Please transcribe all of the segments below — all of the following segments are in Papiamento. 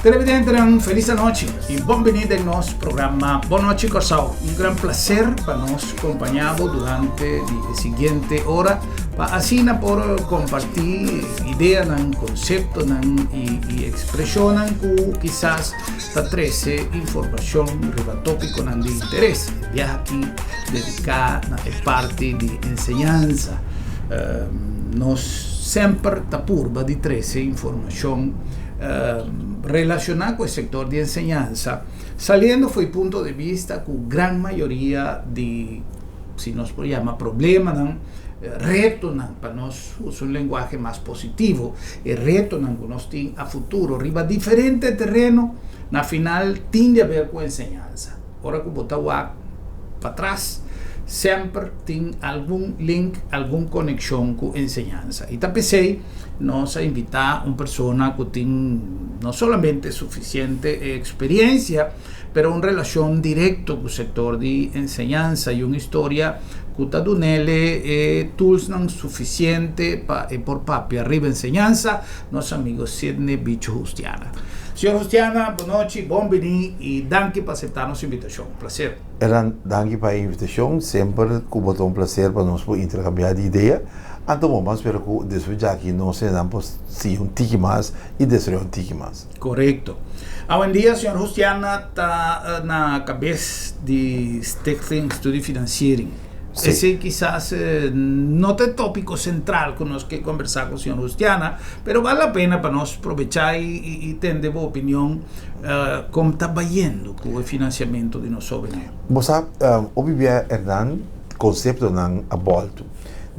Televidentenan, felis anochi i bon bini den nos programa Bon Nochi Kòrsou. Un gran plaser pa nos kompañá bo durante di e siguiente ora pa asina por kompartí ideanan, konseptonan i ekspreshonnan ku kisas ta trese informashon riba tópikonan di interes. E biaha aki dediká na e parti di enseñansa. Nos semper ta purba di trese informashon Relashoná ku e sektor di enseñansa, saliendo for e punto di bista ku gran mayoria di, si nos por yama problemanan, retonan, pa nos usa un lenguahe mas positivo, e retonan ku nos tin a futuro riba diferente tereno, na final tin di haber ku enseñansa. Ora ku bo ta wak patras, semper tin algun link, algun konekshon ku enseñansa. I ta p'esei Nos a invitá un persona ku tin no solamente sufisiente eksperiencia, pero un relashon direkto ku sektor di enseñansa i un historia ku ta dun'ele e toolsnan sufisiente pa e por papia riba enseñansa, nos amigo Sidney Bicho Justiana. Señor Justiana, bonochi, bon bini i danki pa aseptá nos invitashon. Un plaser. Ernan, danki pa e invitashon. Semper ku bo ta un plaser pa nos por interkambiá di idea. Anto bo mas spera ku despues djaki nos hendenan por siña un tiki mas i desaroyá un tiki mas. Korekto. Awendia señor Justiana ta na kabes di Stichting Studiefinanciering. Sí. Esei kisas no ta e topiko sentral ku nos ke kombersá ku señor Justiana, pero bal la pena pa nos probechá i tende bo opinion kon ta bayendo ku e finansiamentu di nos hóbennan. Bo sa, hopi bia Hernan, konseptonan a bòltu.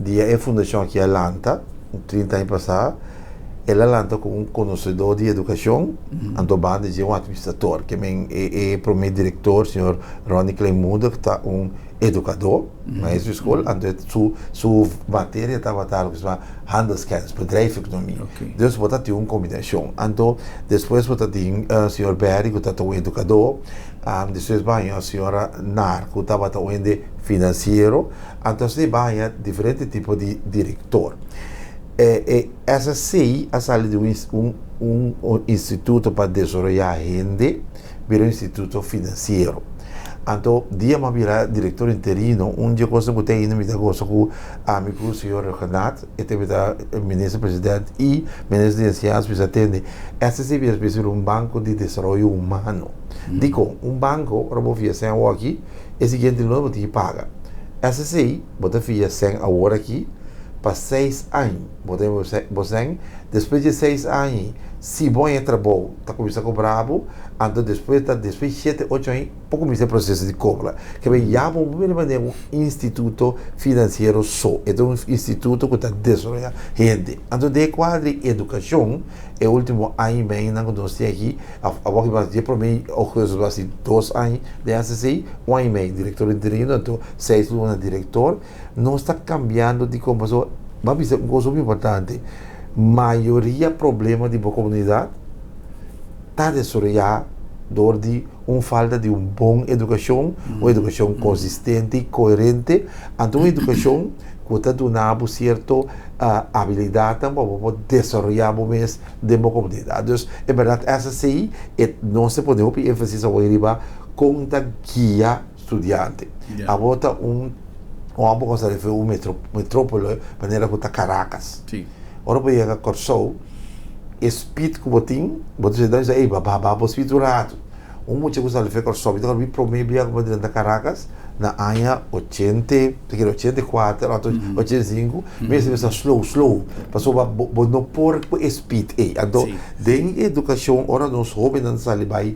Dia e fundashon aki a lanta, 30 aña pasá, el a lanta ku un konosedó di edukashon, anto banda dje un atministrator. Ke men e promé direktor, señor Ronnie Kleinmoedig, ta un edukadó, maestro di skol, anto su su materia tabata loke se yama handelskennis, bedrijfseconomie. Dus bo ta tin un kombinashon. Anto despues bo ta tin señor Berry ku ta un edukadó, despues bo haña señora Naar ku tabata un hende finansiero. Anto asina e baña diferente tipo di director. E e SSC a sali di un un un instituto pa desaroyá hende bira un instituto finansiero. Anto dia mi a bira director interino un di e kosnan ku ta ainda mi ta gosa ku ami ku señor Rhuggenaath e tempu ta minister president i minister di enseñansa bisa tende SSC bira bisa un banko di desaroyo humano. Dikon? Un banko ora bo fia sèn awor aki E siguiente luna bo tin ki paga. SSA bo ta fia sèn awor aki pa seis añ. Bo ta bo sèn despues di e seis añ si bo haña trabou ta kuminsá kobra bo, anto despues ta despues di shete ocho añ por kuminsá e proseso di kobra. Kebé ya bo no por mira manera un instituto finansiero so, e ta un instituto ku ta desaroyá hende. Anto den e kuadro di edukashon e ultimo aña i meinan ku nos tin aki, Awor ki mas dje prome augustus lo hasi 2 aña den ACC, un aña i mei direktor interino, anto 6 luna direktor. Nos ta kambiando di kon pasobra bo a bisa un kos hopi importante, mayoria problema di bo komunidat ta desaroyá dor di un falta di un bon edukashon, un edukashon konsistente i koherente, anto un edukashon ku ta duna bo sierto abilidatnan pa bo por desaroyá bo mes den bo komunidat. Dus en bèrdat SSCI e nos ta pone hopi énfasis awor riba kon ta guia studiante. Awor ta un un hòmber ku a sali for un metrópole manera ku ta Caracas. Ora bo yega Kòrsou e speed ku bo tin bo ta bisa ey baha baha bo speed un ratu. Un mucha ku sali for Kòrsou mi ta kòrda mi promé bia ku mi a drenta Caracas na aña ochenta ta kere 84 òf 85 mi a bisa slow slow pasobra bo no por ku e speed ey anto den edukashon ora nos hóbennan sali bai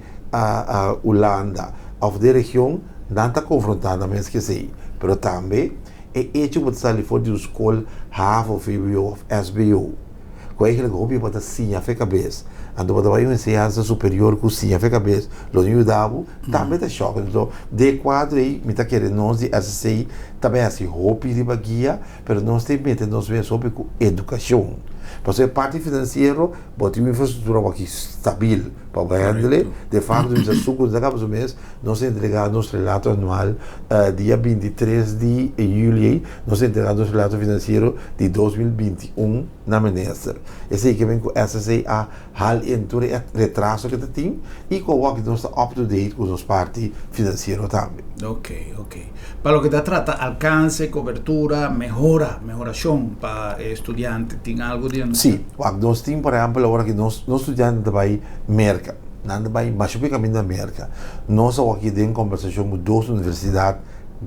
Hulanda òf den region nan ta konfrontá nan mes ku esei pero tambe e echo ku bo ta sali for di un skol havo, vwo òf sbo ku eigenlijk hopi bo ta siña fe kabes anto bo ta bai un enseñansa superior ku siña fe kabes lo no yuda bo tambe ta shòk. Anto den e kuadro ei mi ta kere nos di SSC ta bai hasi hopi riba guia pero nos ta mete nos mes hopi ku edukashon. Pasobra e parti finansiero bo tin un infrastruktura awor aki stabil pa bo handle. De facto mi sa su ku ta kaba su mes nos a entrega nos relato anual dia 23 di juli ei nos a entrega nos relato finansiero di 2021 na minister. Esei ke men ku SSA a hal in tur e retraso ku ta tin i ku awor nos ta up to date ku nos parti finansiero tambe. Ok, ok. Pa loke ta trata alkanse, kobertura, mehora, mehorashon pa e studiante, tin algu di anuncia? Sí, wak nos tin por ehèmpel awor aki nos nos studiante ta bai Merka, nan ta bai masha hopi kaminda Merka. Nos awor aki den kombersashon ku dos universidat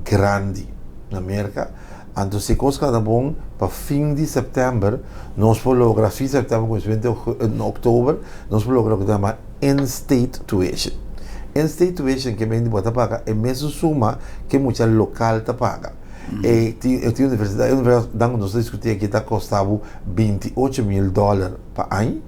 grandi na Merka. Anto si kos kada bon, pa fin di sèptèmber nos por logra, fin sèptèmber kuminsamentu di òktober, nos por logra loke ta yama in-state tuition. In-state tuition ke men di bo ta paga e mesun suma ke mucha lokal ta paga. E tin e tin universidat, e universidatnan ku nos ta diskutí aki ta kosta bo 28.000 dòler pa aña.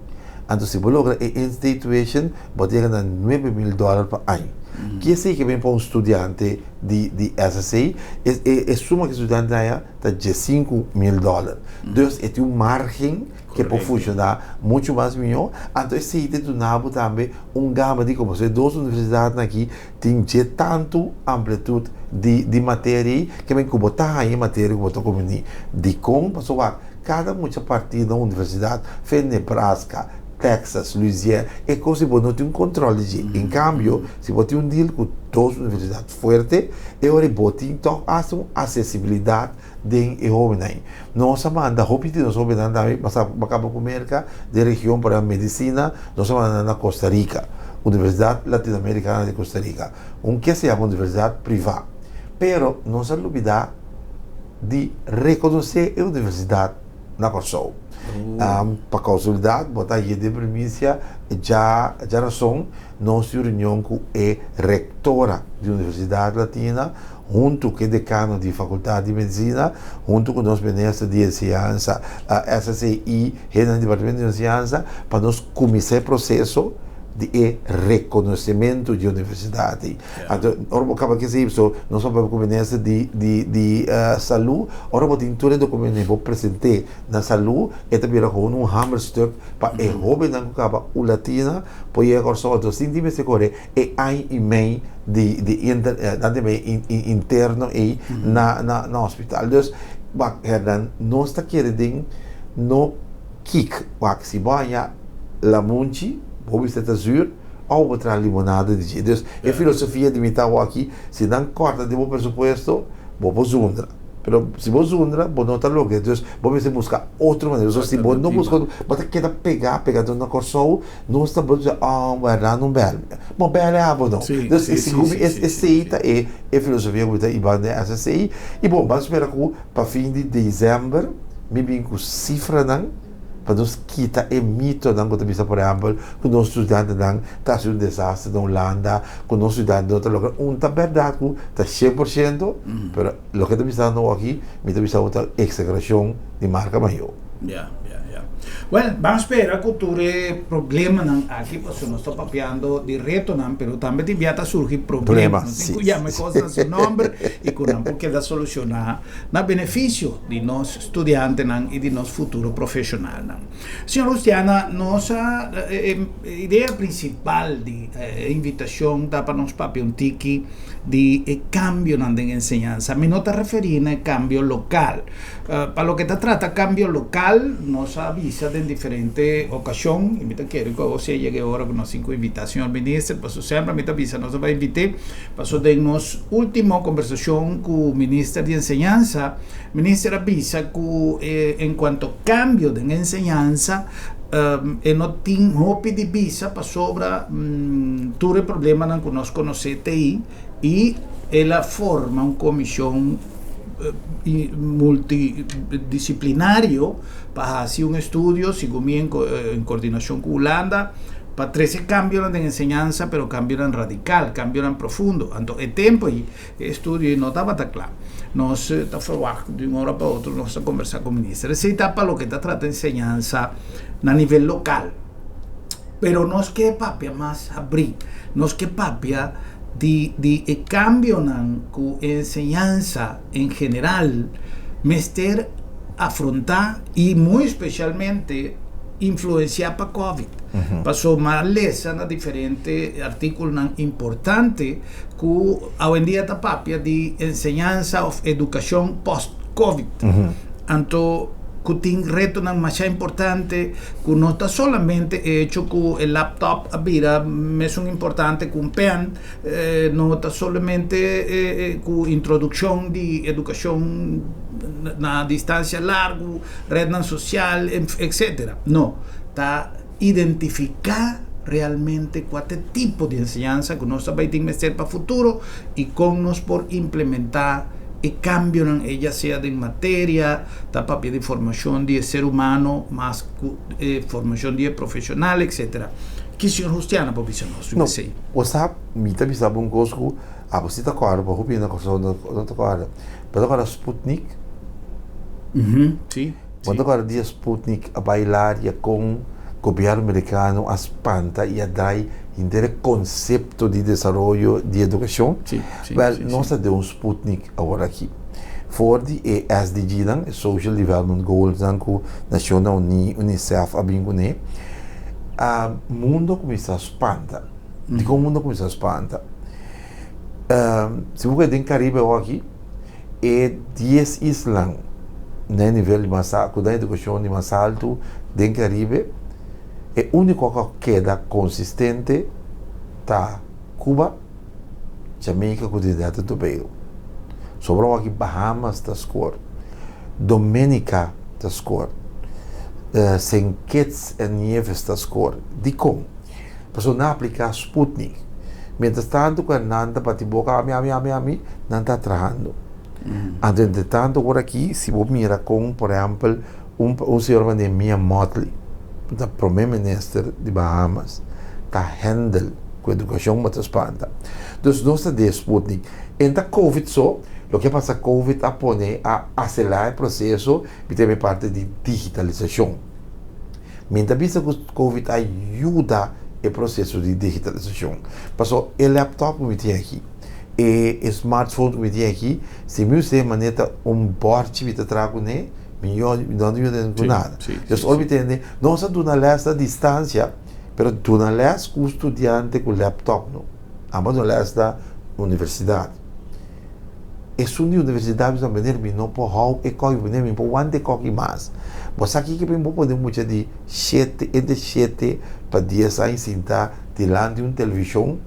Anto si bo logra e in-state tuition, bo ta yega na 9.000 dòler pa aña. Ke esei ke ben pa un studiante di di SSA, e e e suma ku e studiante haña ta 15.000 dòler. Dus e tin un margen ke por funshoná muchu mas mihó. Anto esei ta duna bo tambe un gama di komo. So e dos universidatnan aki tin dje tantu amplitut di di materia ei ke men ku bo ta haña e materia ku bo ta kumbiní. Dikon? Pasobra wak, kada mucha partí na universidat, fe Nebraska, Texas, Louisiana, e kos ei bo no tin un kontròl di dje. En kambio, si bo tin un deal ku dos universidat fuerte, e ora ei bo tin tòg asta un asesibilidat den e hóbennan. Nos a manda hopi di nos hóbennan tambe pasa pa kaba ku Merka den region por ehèmpel medisina, nos a manda nan na Costa Rica, Universidat Latinoamericana di Costa Rica, un ke se yama universidat privá. Pero nos a lubidá di rekonosé e universidat na Kòrsou. Pa kasualidat bo ta haña den primisia dja djarason nos tin reunion ku e rektora di Universidat Latina huntu ku e dekano di Fakultat di Medisina, huntu ku nos minister di enseñansa, SSA i hendenan di departamento di enseñansa pa nos kuminsá e proseso di e rekonosementu di universidat ei. Anto ora bo kaba kese ei so nos a papia ku minister di di di salú, ora bo tin tur e dokumentonan bo present'é na salú e ta bira komo un hamerstuk pa e hóbennan ku kaba u Latina por yega Kòrsou. Anto sin tin mester kore e aña i mei di di inter nan ta mei interno ei na na na hospital. Dus wak Hernan nos ta kere den no kik wak si bo haña lamunchi bo mester ta zuur òf bo traha limonada di dje. Dus e filosofia di mi ta awor aki si nan kòrta den bo presupuesto bo por zundra pero si bo zundra bo no ta logra dus bo mester buska otro manera. So si bo no buska otro bo ta keda pega pega na Kòrsou. Nos ta bisa, oh, wèrda no bèl. Bo bèl e abo no. Sí, Dus sí, sí, segun mi sí, sí, sí, esei sí. ta e e filosofia ku mi ta hiba den SSA. I bon, ban spera ku pa fin di desèmber mi bin ku sifranan pa nos kita e mitonan ku ta bisa por ehèmpel ku nos studiantenan ta hasi un desaster na Hulanda, ku nos studiantenan no ta logra. Un ta bèrdat ku ta 100%, pero loke ta bisando aki mi ta bisa ku ta eksagerashon di marka mayor. Ya, ya, ya. Well, ban spera ku tur e problemanan aki, pasobra nos ta papiando di retonan, pero tambe tin bia ta surgi Problema, problema. Nos tin sí. ku yama e kosnan su nòmber i ku nan por keda solushoná na benefisio di nos studiantenan i di nos futuro profeshonalnan. Señor Luciana, nos a, e idea prinsipal di e invitashon ta pa nos papia un tiki di e kambionan den enseñansa. Mi no ta referí na e kambio lokal. Pa loke ta trata kambio lokal, nos a bisa den diferente okashon, i mi ta kere ku awor si a yega e ora ku nos tin ku invitá señor minister, pasobra semper mi ta bisa nos a bai invit'é, pasobra den nos último kombersashon ku minister di enseñansa, minister a bisa ku en kuanto kambio den enseñansa, e no tin hopi di bisa pasobra tur e problemanan ku nos konosé te ei i el a forma un komishon multidisciplinario pa hasi un estudio, segun mi en coordinacion cu Hulanda, pa trece cambionan den enseñansa, pero cambionan radical, cambionan profundo. Anto e tempo ei e estudio ei no tabata cla. Nos ta verwacht di un ora pa otro nos ta conversa cu minister. Esey ta pa loke ta trata enseñansa na nivel local. Pero nos ke papia mas habrí. Nos ke papia di di e kambionan ku enseñansa en general mester. afrontá i muy spesialmente influensiá pa Covid. Paso m'a lesa na diferente artíkulonan importante ku awendia ta papia di enseñansa òf edukashon post-Covid. Anto ku tin retonan masha importante ku no ta solamente e hecho ku e laptop a bira mesun importante ku un pen, no ta solamente ku introdukshon di edukashon na distansia largu, rednan sosial, etcetera. No, ta identifiká realmente kua ta e tipo di enseñansa ku nos ta bai tin mester pa futuro i kon nos por implementá e kambionan ei ya sea den materia, ta papia di formashon di e ser humano mas ku e formashon di e profeshonal etcetera. Ki señor Justiana por bisa nos riba esei? No, bo sa mi ta bisa bo un kos ku abo si ta kòrda pa hopi hende na Kòrsou no ta kòrda. Bo ta kòrda Sputnik? Si. Bo ta kòrda dia Sputnik a bai laria kon gobièrnu merikano a spanta i a drai henter e konsepto di desaroyo di edukashon? Wèl, nos ta den un Sputnik aworakí. For di e SDG-nan, e Social Development Goals-nan ku Nashonnan Uní, UNICEF a bin kuné, mundu a kuminsá spanta. Dikon mundu a kuminsá spanta? Si bo keda den Karibe aworakí, E dies islan na e nivel di mas ku nan edukashon di mas altu den Karibe, e úniko ku a keda konsistente ta Cuba, Jamaica ku Trinidad i Tobago. Sobra wak Bahamas ta skor, Dominica ta skor, Saint Kitts and Nieves ta skor. Dikon? Pasobra nan a apliká Sputnik. Mientras tanto ku nan ta bati boka ami, ami, ami, ami, nan ta trahando. Anto entre tanto ora aki si bo mira kon por ehèmpel un un señor manera Mia Mottley ku ta prome minister di Bahamas ta handle ku edukashon bo ta spanta. Dus nos ta den Sputnik. En ta covid so, loke a pasa covid a pone a aselerá e proseso mi ta parti di digitalisashon. Mi ta bisa ku covid a yuda e proseso di digitalisashon. Paso e laptop ku mi tin aki, e smartphone ku mi tin aki, si mi us'é manera ta un bòrchi mi ta traha kuné, mi no ta yuda ku nada. Dus ora mi tende, nos a duna lès na distansia, pero duna lès ku studiante ku laptop no. Amo a duna lès na universidat. Esun di universidad bisa meneer mi no por hou e koki meneer mi por wanta e koki mas. Bo sa kiko mi por pone un mucha di shete entre shete pa dies aña sinta dilanti un televishon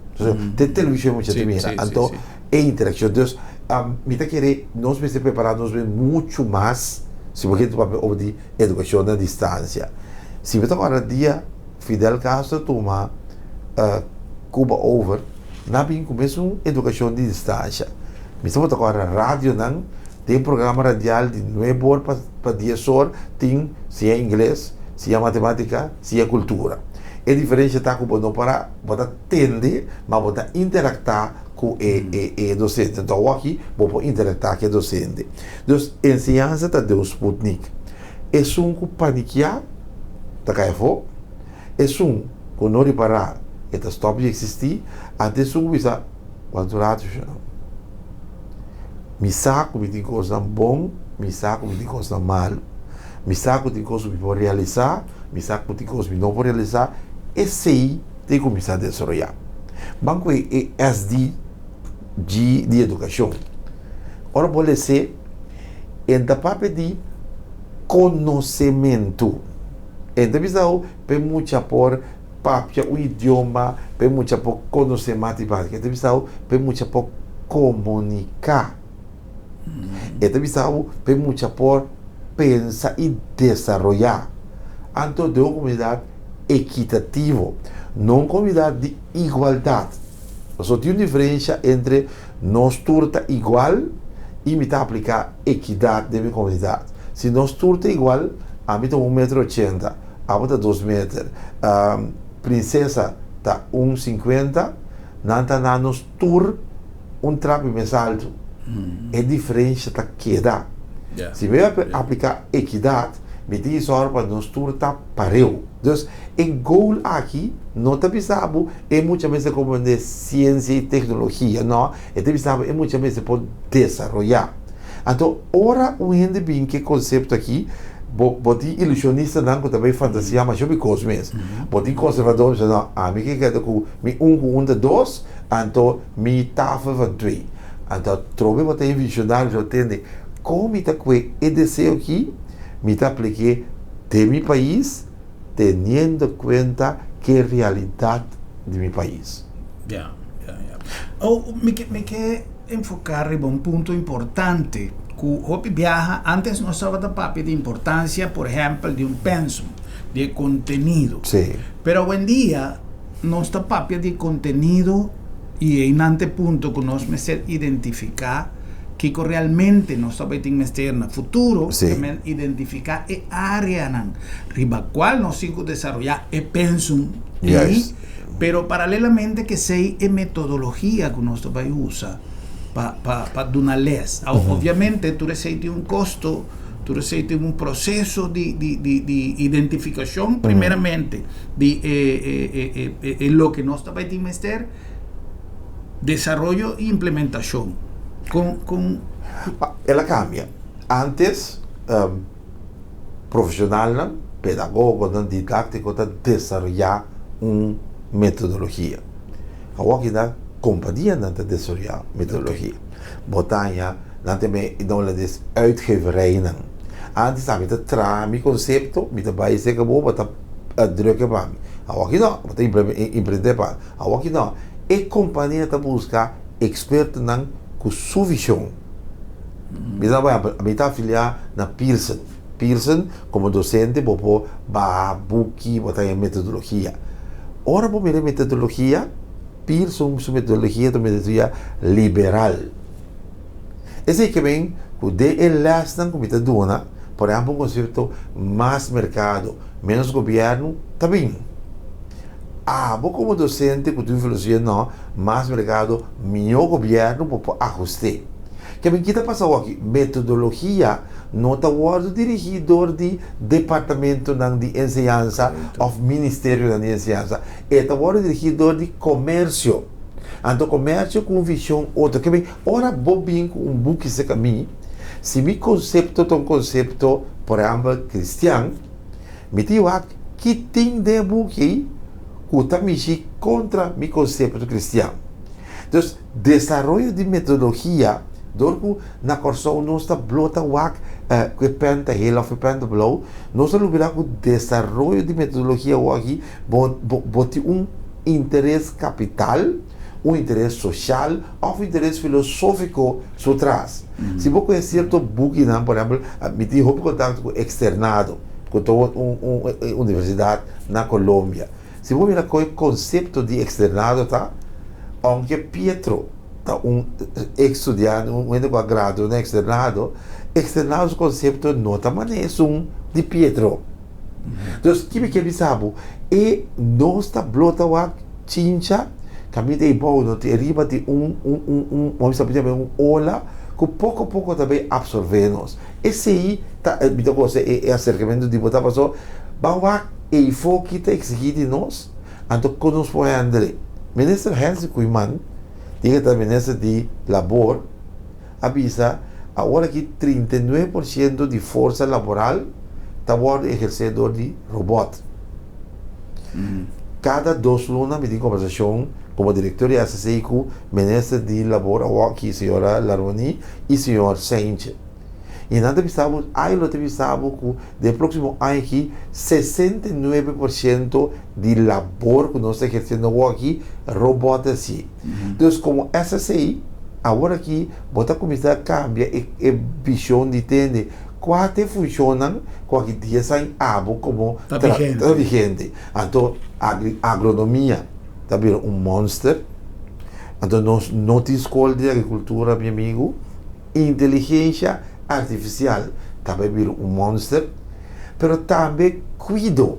te televishon e mucha ta mira anto e interaccion dus mi ta kere nos mester prepara nos mes mucho mas si bo kere papia over di educacion na distancia si bo ta wara dia Fidel Castro tuma Cuba over. Nan bin ku mesun edukashon di distansha. Mi tabata kòrda radionan den programa radial di nuebe or pa dies or tin siña ingles, siña matematika, siña kultura. E diferensha ta ku bo no por a bo ta tende ma bo ta interaktá ku e e dosente. Anto awoki bo por interaktá ku e dosente. Dus enseñansa ta den un sputnik. Esun ku panikiá ta kai afó. Esun ku no ripará e ta stòp di eksistí, anto esun ku bisa, Wak un ratu shon. Mi sa ku mi tin kosnan bon, mi sa ku mi tin kosnan malu. Mi sa ku tin kos ku mi por realisá, mi sa ku tin kos mi no por realisá. Esei tin ku kuminsá desaroyá. Ban ku e SDG di edukashon. Ora bo les'é, e ta papia di konosementu. E ta bisa bo p'e mucha por papia un idioma, p'e mucha por konosé matematika. E ta bisa bo p'e mucha por komuniká. E ta bisa bo p'e mucha por pensa i desaroyá. Anto den un komunidat ekitativo, no un komunidat di igualdat. Pasobra tin un diferensha entre nos tur ta igual i mi ta apliká ekidat den mi komunidat. Si nos tur ta igual, ami ta un meter ochenta, abo ta dos meter, Prinsesa ta un sinkuenta, nan ta na nos tur un trapi mes altu. E diferensha ta keda. Si mi a apliká ekidat, mi tin ki sòru pa nos tur ta pareu. Dus, e goal aki no ta bisa bo e mucha mester komprendé siensia i teknologia, no, e ta bisa bo e mucha mester por desaroyá. Anto, ora un hende bin ku e konsepto aki, bo bo tin ilusionistanan ku ta bai fantasia masha hopi kos mes. Bo tin konservador ku bisa no, ami ke keda ku mi un ku un ta dos, anto mi tafel van twee. Anto atrobe bo ta e visionario so tende kon mi ta kue e deseo aki, mi ta aplik'é den mi pais teniendo kuenta ke realidat di mi pais. Ya, ya, ya. Oh, mi ke, mi ke enfoká riba un punto importante ku hopi biaha antes nos tabata papia di importansia, por ehèmpel, di un pensum, di e kontenido. Sí. Pero awendia nos ta papia di kontenido i einan ta e punto ku nos mester identifiká kiko realmente nos ta bai tin mester na futuro, Sí. ta identifiká e áreanan riba kual nos tin ku desaroyá e pensum ei. Juist. Pero paralelamente k'esei e metodologia ku nos ta bai usa pa pa pa duna les. Obviamente tur esei tin un kosto, tur esei tin un proseso di di di di identifikashon primeramente di e e e e e loke nos ta bai tin mester, desaroyo i implementashon. Kon kon. El a kambia. Antes Profesionalnan, pedagogonan, didáctico ta desaroyá un metodologia. Awor aki na companianan ta desaroyá metodologia. Bo ta haña nan ta me nan holandes uitgeverijnan. Antes ami ta traha mi concepto, mi ta bai cerca bo, bo ta drukke pa mi. Awor aki no, bo ta imprente pa mi. Awor aki no, e compania ta busca expertonan cu su vision. Mi ta bai, mi ta afiliá na Pearson. Pearson, komo dosente bo por baha buki, bo ta haña metodologia. Ora bo mira e metodologia, Pearson su metodologia ta un metodologia liberal. Esei ke men ku den e lèsnan ku mi ta duna, por ehèmpel un konsepto mas merkado, ménos gobièrnu, ta bin. Abo komo dosente ku tin filosofia no, mas merkado, mihó gobièrnu bo por ahust'é. Kebin ki ta pasa awor-aki? Metodologia no ta wòrdu dirigí dor di departamentonan di enseñansa òf ministerionan di enseñansa. E ta wòrdu dirigí dor di komersio. Anto komersio ku un vishon otro. Kebin ora bo bin ku un buki serka mi, si mi konsepto ta un konsepto, por ehèmpel, kristian, Mi tin wak ki tin den e buki ei ku ta mishi kontra mi konsepto kristian. Dus, desaroyo di metodologia dor ku na Kòrsou nos ta blota wak ku e pèn ta hel òf e pèn ta blou, nos ta lubidá ku desaroyo di metodologia awor aki bo bo tin un interes kapital, un interes soshal òf un interes filosófiko su tras. Si bo kohe sierto bukinan, por ehèmpel, mi tin hopi kontakto ku Externado, ku ta un un universidat na Colombia. Si bo mira koe konsepto di Externado ta, ounke Pietro ta un ex studiante, un hende ku a gradua na Externado, Externado su konsepto no ta manera esun di Pietro. Dus ki mi ke bisa bo, e nos ta blota wak chincha kaminda ei bou no tin riba tin un un un un bo bisa un ola ku poko poko ta bay absorbe nos. Esei ta mi ta gosa e e aserkamentu di bo ta paso ban wak eifo ki ta eksigi di nos anto kon nos por handle. Minister Hensley Koeiman di ke ta minister di labor a bisa awor aki 39% di forsa laboral ta wòrdu ehersé dor di robòt. Kada dos luna mi tin kombersashon komo direktor di SSC ku minister di labor awor aki señora Larmonie i señor Seintje. I nan ta bisa bo, ILO ta bisa bo ku den próksimo aña aki 69% di labor ku nos ta ehersendo awor aki robòt ta hasi. Dus komo SSC awor aki bo ta kuminsá kambia e e vishon di tende kua ta e funshonnan ku aki dies aña abo komo Ta vigente. ta vigente. Anto agri agronomia ta bira un monster. Anto nos no tin skol di agrikultura mi amigu. Inteligensia artifisial ta bai bira un monster. Pero tambe kuido.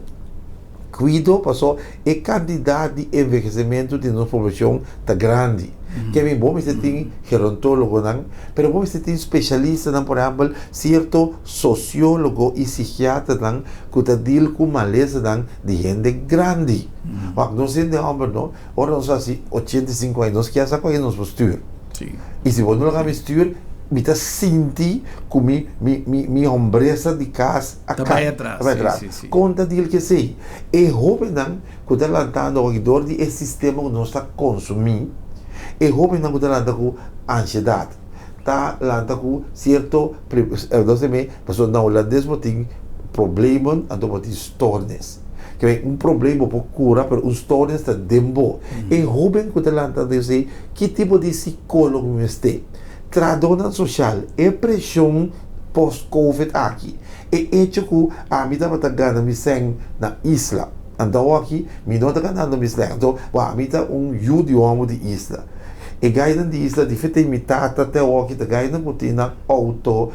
Kuido paso e kantidat di envehesimentu di nos poblashon ta grandi. Ke mi bo mester tin gerontologonan, pero bo mester tin spesialistanan, por ehèmpel sierto sosiólogo i sikiaternan ku ta dil ku malesanan di hende grandi. Wak, nos hende hòmber no, ora nos hasi 85 aña nos kier sa ku nos por stür. I si bo no laga mi stür, Mi ta sinti ku mi mi mi mi hombresa di kas a Ta ka bai atras, ta bai sí, atras. sí, sí. Kon ta deal ku esei? E hóbennan ku ta lantando awor dor di e sistema ku nos ta konsumí, e hóbennan ku ta lanta ku ansiedat, ta lanta ku sierto nos ta mei pasobra na hulandes bo tin problemen anto bo tin stoornis. Ke men un problem bo por kura pero un stoornis ta den bo. E hóben ku ta lanta den esei, ki tipo di sikólogo mi mester? Trahadónan sosial, e preshon post-covid aki, e echo ku ami tabata gana mi sèn na isla, anto awoki mi no ta ganando mi sèn, anto bo ami ta un yu di hòmber di isla. E gainan di isla diferente mi tata te awoki ta gainan ku tin nan outo,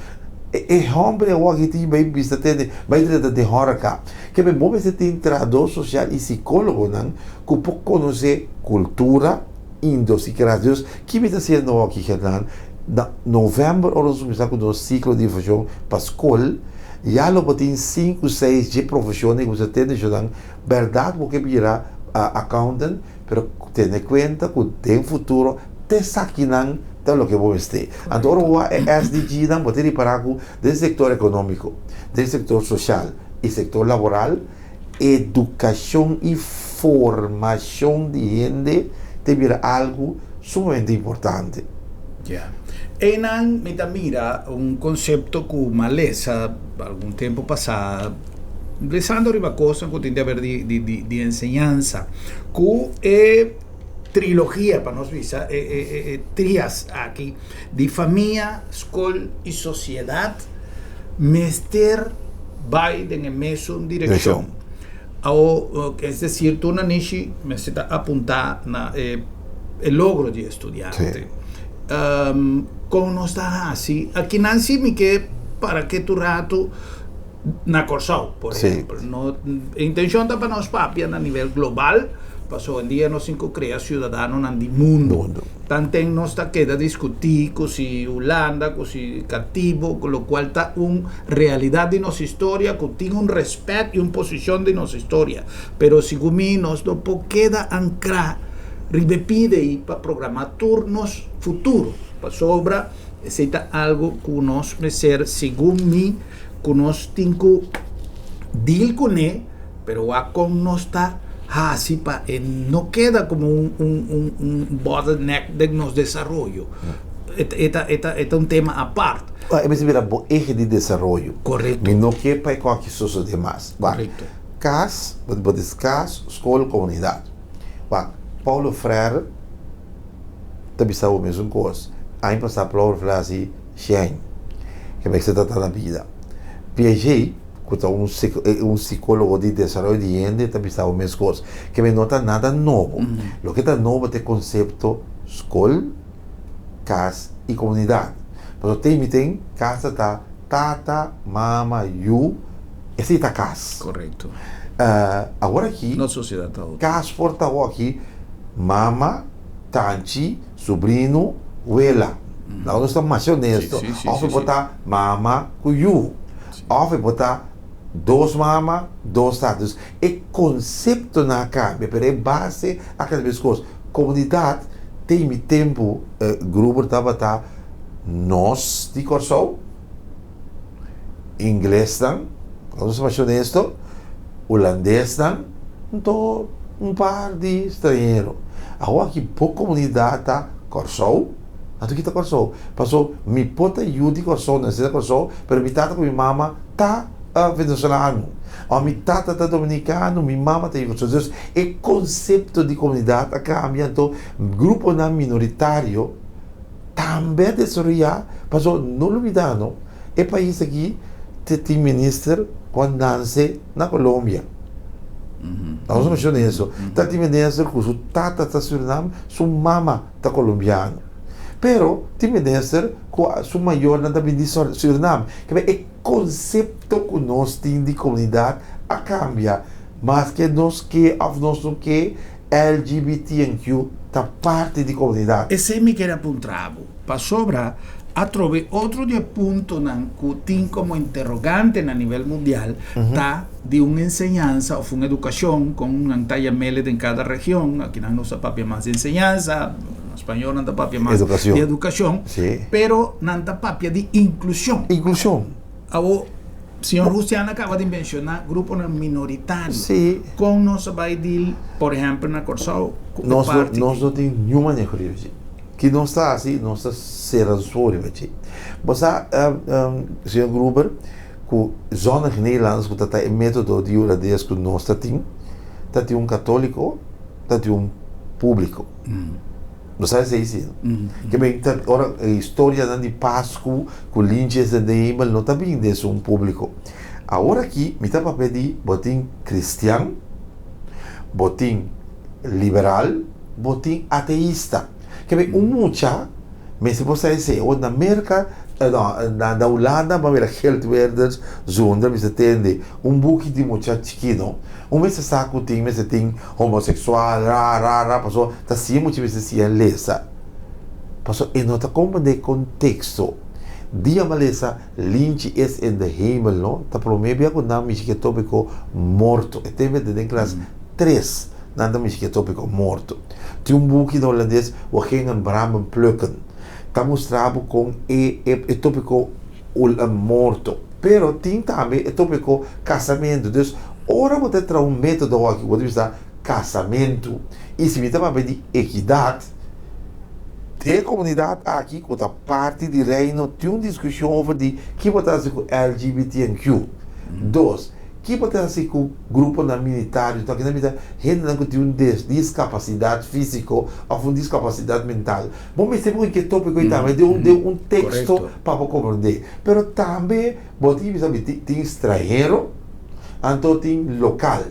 e hòmber awoki tin bai bisa tende bai drenta den hòreka. Ke men bo mester tin trahadó sosial i sikólogonan ku por konosé kultura, Indosikrasia. Dios, ki mi ta hasiendo aki, Hernan? Na novèmber ora nos kuminsá ku nos siklo di informashon pa skol, ya lo bo tin sinku, seis dje profeshonnan ku bo ta tende shonnan. Bèrdat bo ke bira accountant, pero tene kuenta ku den futuro te esakinan ta loke bo mester. Anto ora bo wak e SDG-nan bo ta ripará ku den sektor ekonómiko, den sektor sosial i sektor laboral, Edukashon i formashon di hende ta bira algu sumamente importante. Ya. Einan mi ta mira un konsepto ku m'a lesa algun tempu pasá, lesando riba kosnan ku tin di haber di di di di enseñansa, ku e trilogia, pa nos bisa, e e e e trias aki di famia, skol i sosiedat mester bai den e mesun direkshon. Awo, es desir, tur nanishi mester ta apuntá na e e logro di e studiante. Kon nos ta hasi? Akinan si mi ke para ke tur ratu na Kòrsou, por ehèmpel. No, e intenshon ta pa nos papia na nivel global, pasobra hoendia nos tin ku krea siudadanonan di mundu. Tanten nos ta keda diskutí ku si Hulanda, ku si katibu, ku lokual ta un realidat di nos historia, ku tin un rèspèt i un posishon di nos historia. Pero segun mi nos no por keda ankrá riba e pida ei pa programá tur nos futuro, pasobra esei ta algu ku nos mester, segun mi, ku nos tin ku deal kuné, pero wak kon nos ta hasi pa e no keda komo un un un un bottleneck den nos desaroyo. E ta e ta e ta e ta un tema apart. E mester bira bo ehe di desaroyo. Korekto. Mi no ke pa e koki sosodé mas. Wak, Korekto. kas, bo bo dis kas, skol, komunidat. Wak, Paulo Freire ta bisa bo mesun kos. Aña pasá Paulo Freire hasi Shane, ke mester ta ta na bida. Piaget, ku ta un un sikólogo di desaroyo di hende, ta bisa bo meskos. Ke men no ta nada nobo. Loke ta nobo ta e konsepto skol, kas i komunidat. Pasobra te miten kas ta ta tata, mama, yu, esei ta kas. Korekto. Awor aki, Nos sosiedat ta otro. kas por ta awor aki mama, tanchi, Subrino, wela. Laga nos ta masha honesto. Of e por ta mama ku yu. Of e por ta dos mama, dos tata. Dus e konseptonan a kambia, pero e base a keda meskos. Komunidat den mi tempu, Gruber tabata nos di Kòrsou, Inglesnan, laga nos ta masha honesto, Hulandesnan, anto un par di stranhero. Awor aki bo komunidat ta Kòrsou, anto ki ta Kòrsou? Paso mi por ta yu di Kòrsou, nase na Kòrsou, pero mi tata ku mi mama ta venezolano, òf mi tata ta dominikano, mi mama ta yu di Kòrsou. Entonces e konsepto di komunidat a kambia, anto gruponan minoritario tambe a desaroyá, pasobra no lubidá no, e pais aki te tin minister ku a nanse na Colombia. Nos a menciona eso. Ta tin minister ku su tata ta Surinam, su mama ta colombiano. Pero tin minister ku su mayornan ta bin di Surinam. Kibè e konsepto ku nos tin di komunidat a kambia. Maske nos ke òf nos no ke, LGBTQ ta parti di komunidat. Esei mi kere a puntra bo, pasobra Atrobe otro di e puntonan ku tin komo interogante na nivel mundial ta di un enseñansa òf un edukashon kon nan ta yam'ele den kada region, akinan nos ta papia mas di enseñansa, na spañol nan ta papia mas di edukashon, pero nan ta papia di inklushon. Inklushon. Awor, señor Justian a kaba di menshoná gruponan minoritario. Kon nos a bai dil, por ehèmpel na Kòrsou, ku e parti di. Nos no tin niun maneho riba dje. Ki nos ta hasi, nos ta sera nos ojo riba dje. Bo sa, señor Gruber, ku Zonnig Nederlands, ku ta ta e metodo di hulandes ku nos ta tin, ta tin un katóliko, ta tin un públiko. Bo sa esei si, no? Ke men ta ora e historianan di Pasku ku lintjes den den hemel no ta bin den esun públiko. Awor aki mi ta papia di bo tin kristian, bo tin liberal, bo tin ateista. Ke men un mucha mester por sa esei. Awor na Merka, no, na Hulanda bo a mira Geert Wilders zonder mester tende un buki di mucha chikino. Un mester sa ku tin mester tin homoseksual ra ra ra paso ta siña mucha mester siña lesa. Paso e no ta komprende konteksto. Dia mi a lesa Lintje is in de hemel no ta prome bia ku nan mishi ku e topiko morto. E tempo den klas tres. Nan ta mishi ku e tópiko morto. Tin un buki na hulandes, We gingen bramen plukken. Ta mustra bo kon e e tópiko morto. Pero tin tambe e tópiko kasamentu. Dus, ora bo ta traha un método aki, bo ta bisa kasamentu. I si mi ta papia di ekidat, e komunidat aki ku ta parti di Reino tin un diskushon over di ki bo ta hasi ku LGBTQ. Dos. Ki bo ta hasi ku gruponan militario? Tok nan bisa hendenan ku tin un diskapasidat físiko òf un diskapasidat mental. Bo mester pon ke tópiko ei tambe den un den un teksto pa bo komprondé. Pero tambe bo tin bisa mi tin stranhero anto tin lokal.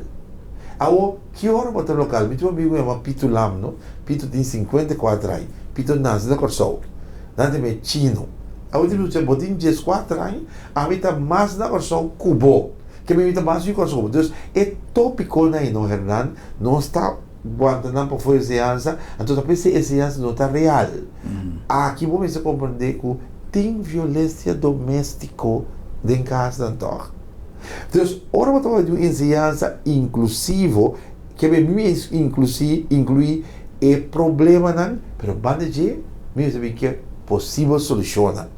Awor ki ora bo ta lokal? Mi tin un amigu yama Pitu Lam no. Pitu tin 54 aña. Pitu nase na Kòrsou. Nan ta mira chino. Awor tin bisa bo tin 14 aña. Ami ta mas na Kòrsou ku bo. Ke mi ta mas yu Kòrsou ku bo. Dus e tópikonan ei no Hernan, nos ta wanta nan pafó enseñansa, anto ta p'esei enseñansa no ta real. Aki bo mester komprendé ku tin violensia doméstiko den kasnan tòg. Dus ora bo ta papia di un enseñansa inklusivo, ke mi mi inklusí inkluí e problemanan, pero banda dje mi mester bin ke posibel solushonnan.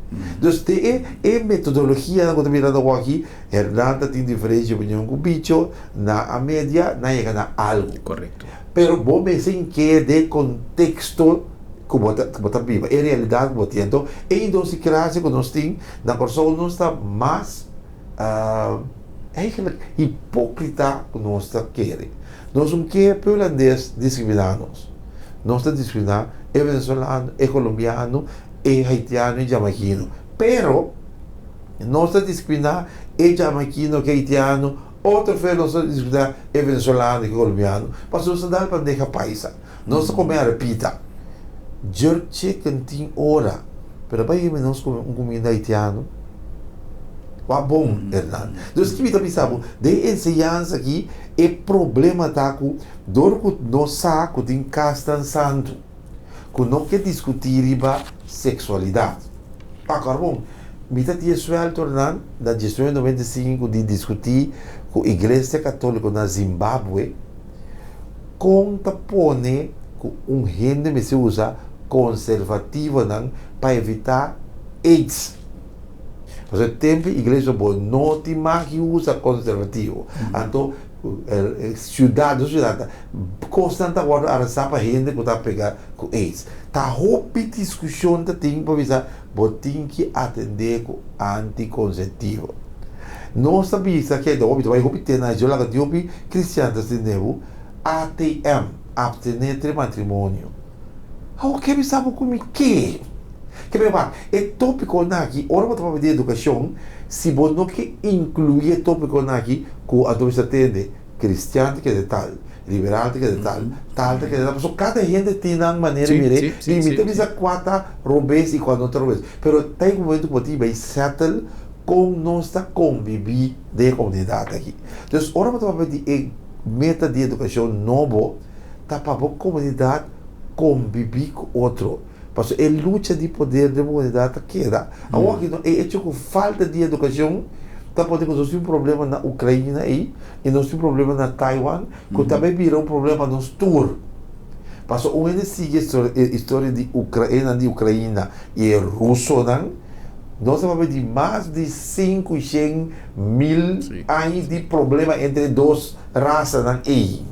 Dus den e e metodologianan ku ta mirando awor aki, Hernan ta tin diferensia opinion ku Bicho, na a media nan yega na algu. Korekto. Pero bo mester ke den konteksto ku bo ta ku bo ta biba, e realidat ku bo tin. Anto e idosikrasia ku nos tin na Kòrsou nos ta mas Eigenlijk hipokrita ku nos ta kere. Nos un ke pe hulandes diskriminá nos. Nos ta diskriminá e venezolano, e kolombiano, e haitiano, e jamaikino. Pero nos ta diskriminá e jamaikino ku e haitiano, otro fe nos ta diskriminá e venezolano ku e kolombiano. Pasobra nos ta dal bandeja paisa. Nos ta kome arepita. Jerk chicken tin ora, pero bai hende nos kome un kuminda haitiano. Wak bon, Hernan. Dus ki mi ta bisa bo, den e enseñansa aki, e problema ta ku dor ku nos sa ku tin kasnan santu, ku no ke diskutí riba seksualidat. Awor bon, mi ta tin e suèlto, Hernan, na 1995 di diskutí ku Iglesia Katóliko na Zimbabwe, Kon ta pone ku un hende mester usa konservativonan pa evitá aids? Pasobra e tempu iglesia bo no tin mag di usa konservativo. Anto siudat, nos siudat ta kosnan ta wòrdu arestá pa hende ku ta pega ku aids. Ta hopi diskushon ta tin pa bisa bo tin ki atendé ku antikonseptivo. Nos ta bisa ke hopi ta bai hopi te na yo laga di hopi cristian ta tende bo ATM, abstener entre matrimonio. Awor ke bisa bo ku mi ke? Ke mi wak e topikonan aki ora bo ta papia di edukashon si bo no ke inklui e topikonan aki ku anto bisa tende cristian ta kere tal, liberal ta kere tal, tal ta kere tal pasobra kada hende tin nan manera di mira i mi ta bisa kua ta robes i kua no ta robes pero ta e momento ku bo tin bai settle kon nos ta konbibí den e komunidat aki. Dus ora bo ta papia di e meta di edukashon nobo ta pa bo komunidat konbibí ku otro. Pasobra e lucha di poder den komunidat ta keda. Awor aki no, e echo ku falta di edukashon ta pone ku nos tin un problema na Ukraina ei i nos tin un problema na Taiwan ku ta bai bira un problema pa nos tur. Pasobra un hende sigui e historia di Ukraina di Ukraina i e rusonan, nos ta papia di mas di 500.000 aña di problema entre e dos rasanan ei,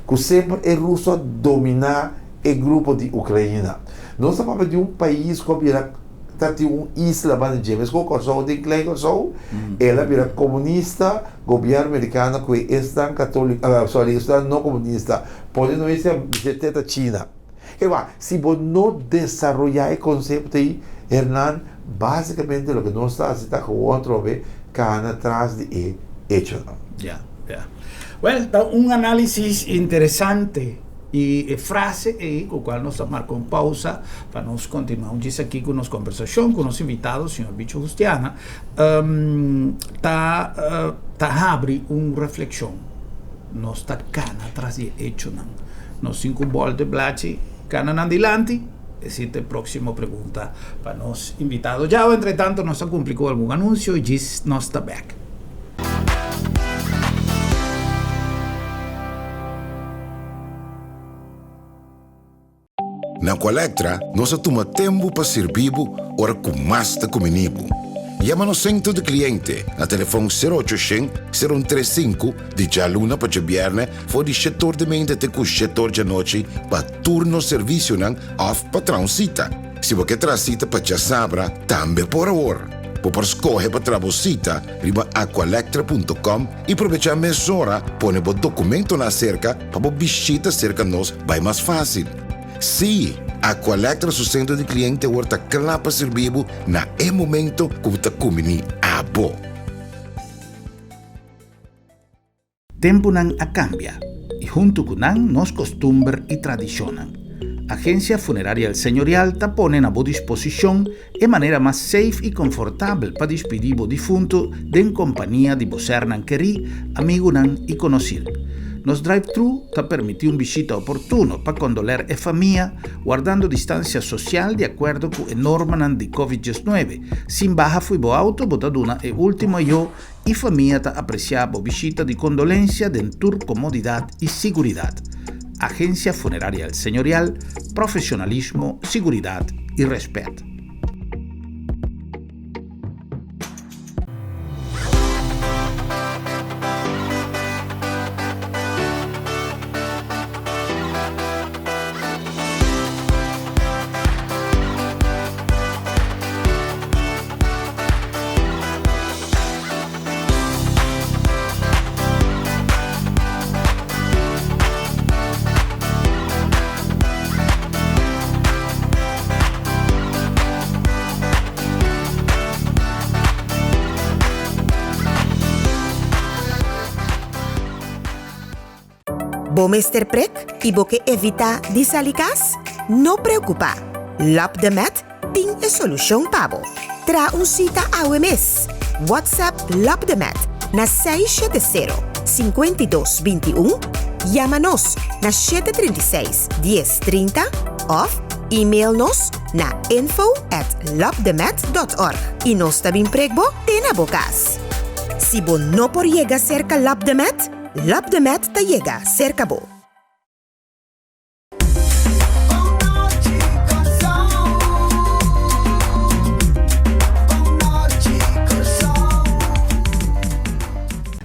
ku semper e ruso a dominá e grupo di Ukraina. Nos ta papia di un pais ku a bira ta tin un isla banda dje. Meskos Kòrsou tin Klein Kòrsou, el a bira komunista, gobièrnu merikano ku e esnan katoliko, sorry, esnan no komunista, pone no esei a bis'é te ta China. Ewa, si bo no desaroyá e konsepto ei, Hernan, básikamente loke nos ta hasi ta gewoon atrobe kana tras di e echonan. Ya, ya. Wèl, ta un análisis interesante. I e frase ei ku kual nos ta marka un pausa pa nos kontinuá un djis aki ku nos kombersashon ku nos invitado señor Bicho Justiana ta ta habri un reflekshon. Nos ta kana tras di e echonan. Nos tin ku bòlta e blachi kana nan dilanti? Esei ta e próksimo pregunta pa nos invitado. Djawe entretanto nos ta kumpli ku algun anunsio i djis nos ta bèk. Na Aqualectra nos a tuma tempu pa sirbi bo ora ku mas ta kumini bo. Yama nos sentro di kliente na telefon sero ocho shen, sero un tres sinku di djaluna pa djabièrnè for di shetor di meinta te ku shetor djanochi pa tur nos servisionan òf pa traha un sita. Si bo ke traha sita pa djasabra tambe por awor. Bo por skohe pa traha bo sita riba aqualectra punto com i probechá mesora pone bo dokumentonan aserka pa bo bishita serka nos bai mas fásil. Sí, Aqualectra su sentro di kliente awor ta kla pa sirbi bo na e momento ku bo ta kumbiní abo. Tempunan a kambia i huntu ku nan nos kostumber i tradishonnan. Agensia Funeraria El Señorial ta pone na bo disposishon e manera mas safe i konfortabel pa dispidí bo difuntu den kompania di bo sernan kerí, amigunan i konosir. Nos drive-thru ta permití un bishita oportuno pa kondoler e famia, wardando distansia sosial di akuerdo ku e normanan di Covid 19. Sin baha fui bo auto bo ta duna e último ayó i famia ta apresiá bo bishita di kondolensia den tur komodidat i siguridat. Agensia Funeraria El Señorial, profesionalismo, siguridat i rèspèt. Bo mester prek i bo ke evitá di sali kas? No preokupá! Lap de Met Tin e solushon pa bo. Traha un sita awe mes. WhatsApp Labdemed na 670 52 21, yama nos na 736 10 30 òf email nos na info at labdemed dot org i nos ta bin prek bo te na bo kas. Si bo no por yega serka Labdemed, Labdemed ta yega serka bo.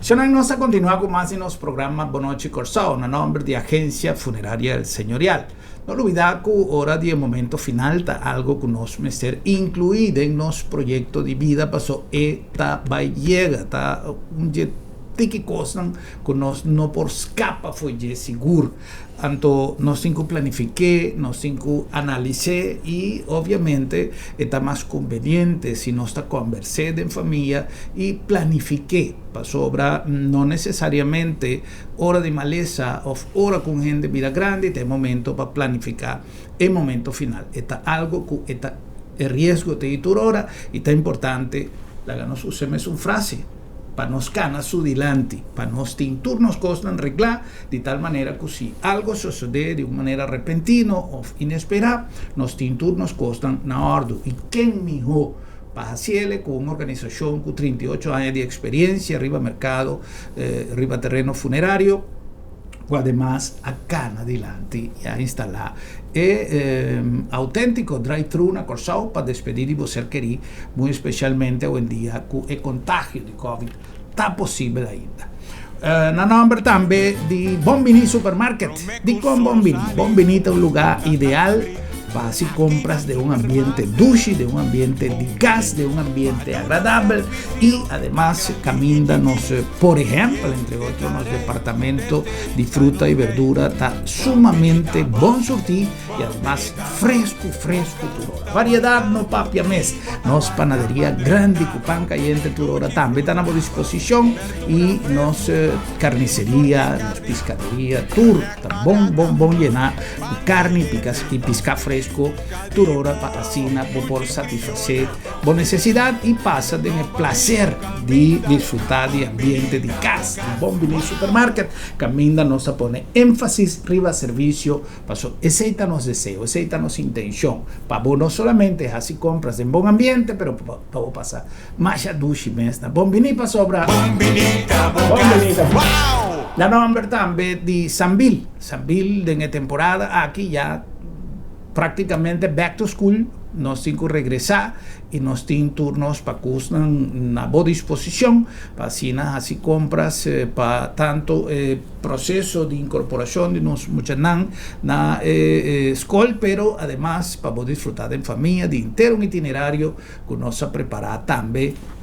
Shonnan nos a continua cu mas di nos programa Bon Nochi Corsou na nomber di Agencia Funeraria El Señorial. No lubida cu ora di e momento final ta algo cu nos mester inclui den nos proyecto di bida paso e ta bay yega, ta un dje tiki cosnan cu nos no por scapa fo'i dje sigur. Anto nos tin ku planifik'é, nos tin ku analis'é i obviamente e ta mas konveniente si nos ta kòmbers'é den famia i planifik'é, pasobra no nesesariamente ora di malesa òf ora ku un hende bira grandi ta e momento pa planifiká e momento final. E ta algu ku e ta e riesgo ta ei tur ora i ta importante laga nos usa e mesun frase. pa nos kana su dilanti, pa nos tin tur nos kosnan reglá, di tal manera ku si algo sosodé di un manera repentino òf inesperá, nos tin tur nos kosnan na òrdu. I ken mihó pa hasiele ku un organisashon ku 38 aña di eksperensia riba merkado, riba tereno funerario, ku ademas a kana dilanti i a instalá e auténtiko drive-thru na Kòrsou pa despedí di bo ser kerí, muy espesialmente awendia ku e kontagio di Covid ta posibel ainda. Na nòmber tambe di Bon Biní Supermarket. Dikon Bon Biní? Bon Biní ta un lugá ideal pa hasi kompras den un ambiente dushi, den un ambiente di kas, den un ambiente agradabel i ademas kaminda nos, por ehèmpel, entre otro, nos departamento di fruta i berdura ta sumamente bon surtí i ademas fresku fresku tur ora. Variedat no papia mes. Nos panaderia grandi ku pan kayente tur ora tambe ta na bo disposishon i nos karniseria, nos piskaderia tur ta bon bon bon yená ku karni i piská fresku tur ora pa asina bo por satisfasé bo nesesidat i pasa den e plaser di disfrutá di ambiente di kas di Bon Bini Supermarket kaminda nos ta pone énfasis riba servisio. Paso esei ta nos deseo, esei ta nos intencion, pa bo no solamente haci compras den bon ambiente, pero pa bo pasa masha dushi mes na Bon Bini pasobra Bon Bini ta bo Bon cas. Bini ta bo. Wow! Na nomber tambe di Sambil, Sambil den e temporada aki ya practicamente back to school, nos tin cu regresa y nos tin tur nos pacusnan na bo disposicion pa asina haci compras pa tanto e proceso di incorporacion di nos muchanan na e scol, pero ademas pa bo disfruta den famia di henter un itinerario cu nos a prepara tambe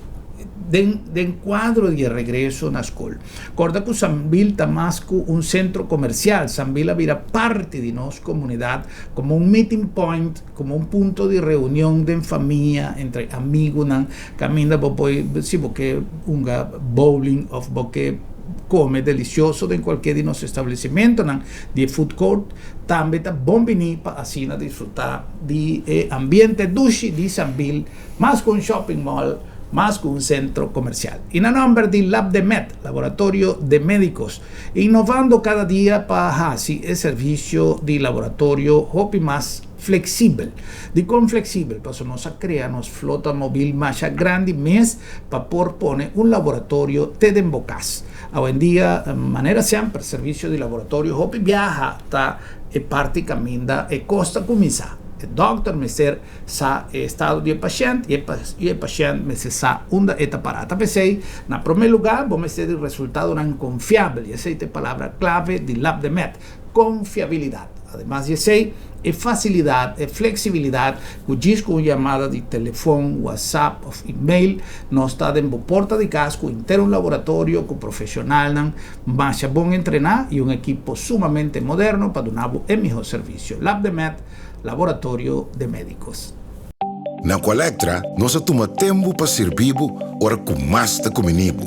den den cuadro di e regreso na scol. Corda cu Sambil ta mas cu un centro comercial, Sambil a bira parti di nos comunidad como un meeting point, como un punto di reunion den famia, entre amigunan, caminda bo por si bo ke hunga bowling of bo ke kome delicioso den cualkier di nos establecimentonan di e food court, tambe ta bon bini pa asina disfruta di e ambiente dushi di Sambil, mas cu un shopping mall, mas cu un centro comercial. Y na nomber di Labdemed, Laboratorio de Medicos, innovando cada dia pa haci e servicio di laboratorio hopi mas flexibel. Dikon flexibel? Pasobra nos a krea nos flota mobil masha grandi mes pa por pone un laboratorio te den bo kas. Awendia, manera semper, servisio di laboratorio hopi biaha ta e parti kaminda e kos ta kuminsá. E dòkter mester sa e estado di e pashènt i e pashènt mester sa unda e ta pará. Ta p'esei, na promé lugá, bo mester di resultadonan konfiabel i esei ta e palabra klave di Labdemed, konfiabilidat. Ademas di esei, e fasilidat, e fleksibilidat ku djis ku un yamada di telefon, WhatsApp òf email, nos ta den bo porta di kas ku henter un laboratorio ku profeshonalnan masha bon entrená i un ekipo sumamente moderno pa duna bo e mihó servisio. Labdemed, Laboratorio de Médicos. Na Aqualectra nos a tuma tempu pa sirbi bo ora ku mas ta kumini bo.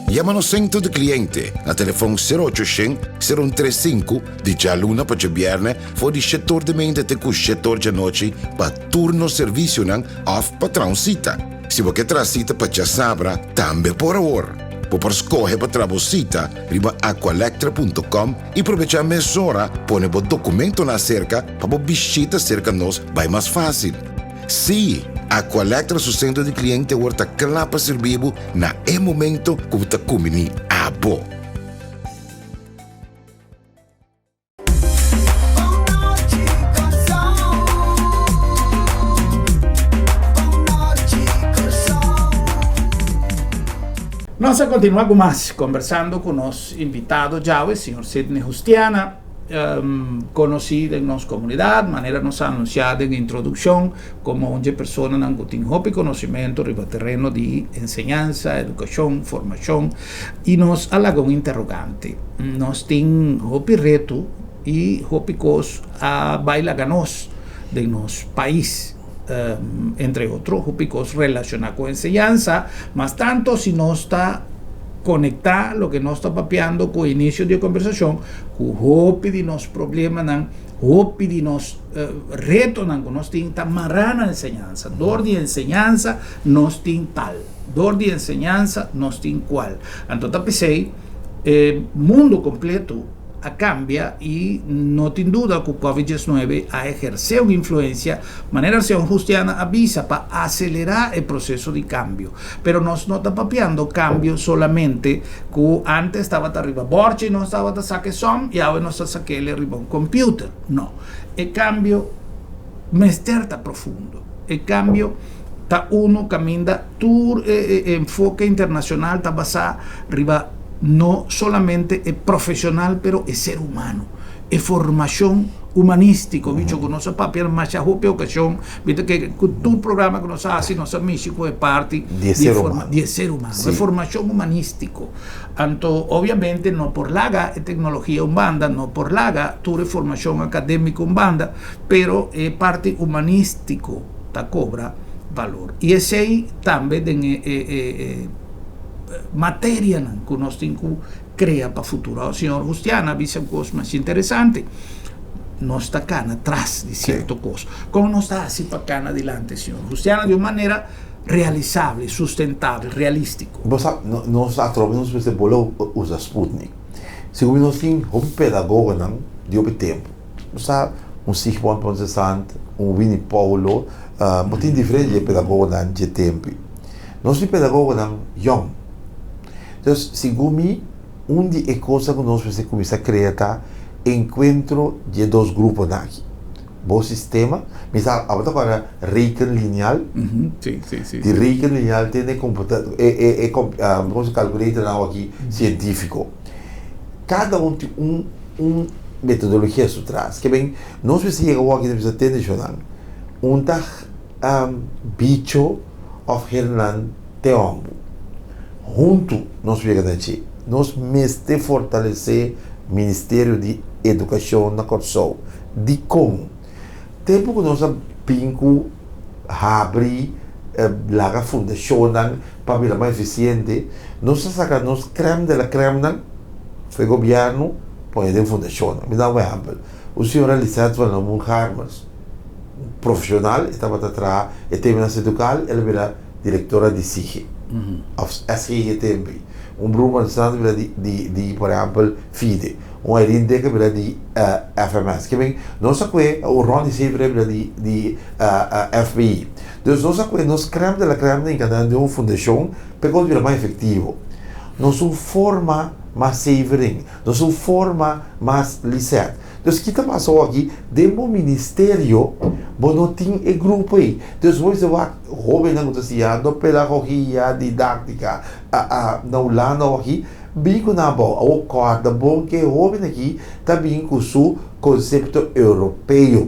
Yama nos sentro di kliente na telefon sero ocho shen, sero un tres sinku di djaluna pa djabièrnè for di shetor di meinta te ku shetor djanochi pa tur nos servisionan òf pa traha un sita. Si bo ke traha sita pa djasabra tambe por awor. Bo por skohe pa traha bo sita riba aqualectra punto com i probechá mesora pone bo dokumentonan aserka pa bo bishita serka nos bai mas fásil. Sí, Aqualectra su sentro di kliente awor ta kla pa sirbi bo na e momento ku bo ta kumbiní abo. Nos a kontinuá ku mas kombersando ku nos invitado djawe, señor Sidney Justiana, konosí den nos komunidat, manera nos a anunsiá den e introdukshon, komo un dje personanan ku tin hopi konosimentu riba tereno di enseñansa, edukashon, formashon, i nos a laga un interogante. Nos tin hopi reto i hopi kos a bai laga nos den nos pais. Entre otro hopi kos relashoná ku enseñansa, mas tanto si nos ta konektá loke nos ta papiando ku inisio di e kombersashon ku hopi di nos problemanan, hopi di nos retonan ku nos tin ta mará na enseñansa. Dor di enseñansa nos tin tal. Dor di enseñansa nos tin kual. Anto ta p'esei e mundu kompleto a kambia i no tin duda ku Covid 19 a ehersé un influensia, manera señor Justiana a bisa, pa aselerá e proseso di kambio. Pero nos no ta papiando kambio solamente ku antes tabata riba bòrchi nos tabata saka e sòm i awe nos ta sak'el riba un kòmpiuter. No. E kambio mester ta profundo. E kambio ta unu kaminda tur e enfoke internashonal ta basá riba no solamente e profeshonal pero e ser humano, e formashon humanístiko. Bicho ku nos a papia na masha hopi okashon, mi ta kere ku tur programa ku nos a hasi nos a mishi ku e parti di e ser humano, e formashon humanístiko. Anto obviamente no por laga e teknologia un banda, no por laga tur e formashon akadémiko un banda, pero e parti humanístiko ta kobra balor. I esei tambe den e materianan ku nos tin ku krea pa futuro. Señor Justiana a bisa un kos mas interesante, nos ta kana tras di sierto kos. Kon nos ta hasi pa kana dilanti, señor Justiana, di un manera realisabel, sustentabel, realístiko? Bo sa, nos atrobe nos mester bola usa Sputnik. Segun mi nos tin hopi pedagogonan di hopi tempu. Bo sa, un Sigmund Pontesant, un Winnie Paulo, bo tin diferente pedagogonan dje tempu. Nos tin pedagogonan yòn. Entonces, segun mi, un di e kosnan ku nos mester kuminsá krea ta enkuentro dje dos gruponan aki. Bo sistema, mi sa, abo ta kòrda reken lineal? Di reken lineal te na e komputa, e e e komo se calculator nan aki sientífiko. Kada un tin un un metodologia su tras. Ke ben, nos mester yega awor aki nos mester tende shonnan. Un ta bicho òf hernan te hòmbu. Huntu nos yega na dje. Nos mester fortalesé Ministerio di Edukashon na Kòrsou. Dikon? Tempu ku nos a bin ku habri laga fundashonnan pa bira mas efisiente, nos a saka nos krèm de la krèmnan for e gobièrnu pone den fundashonnan. Mi da un ehèmpel, un señora Lisette van Lamoen Harmers, un profeshonal, e tabata traha e tema na Seducal, el a bira direktora di SIGE, òf SGGTMB. Un broer van Sand bira di, di, di por ehèmpel, FIDE. Un Irene Dekker bira di FMS. Ke men, nos a kue, un Ronnie Severin bira di, di FBI. Dus nos a kue nos krèm de la krèm den kada den un fundashon pa e kos bira mas efektivo. Nos un forma mas Severin, nos un forma mas Lisette. Dus ki ta pasa awor aki? Den bo ministerio bo no tin e grupo ei. Dus bo mester wak hobennan ku ta siñando pedagogia, didáktika na Hulanda awor aki, bin ku nan abou. Awor kòrda bon ku e hoben aki ta bin ku su konsepto europeo.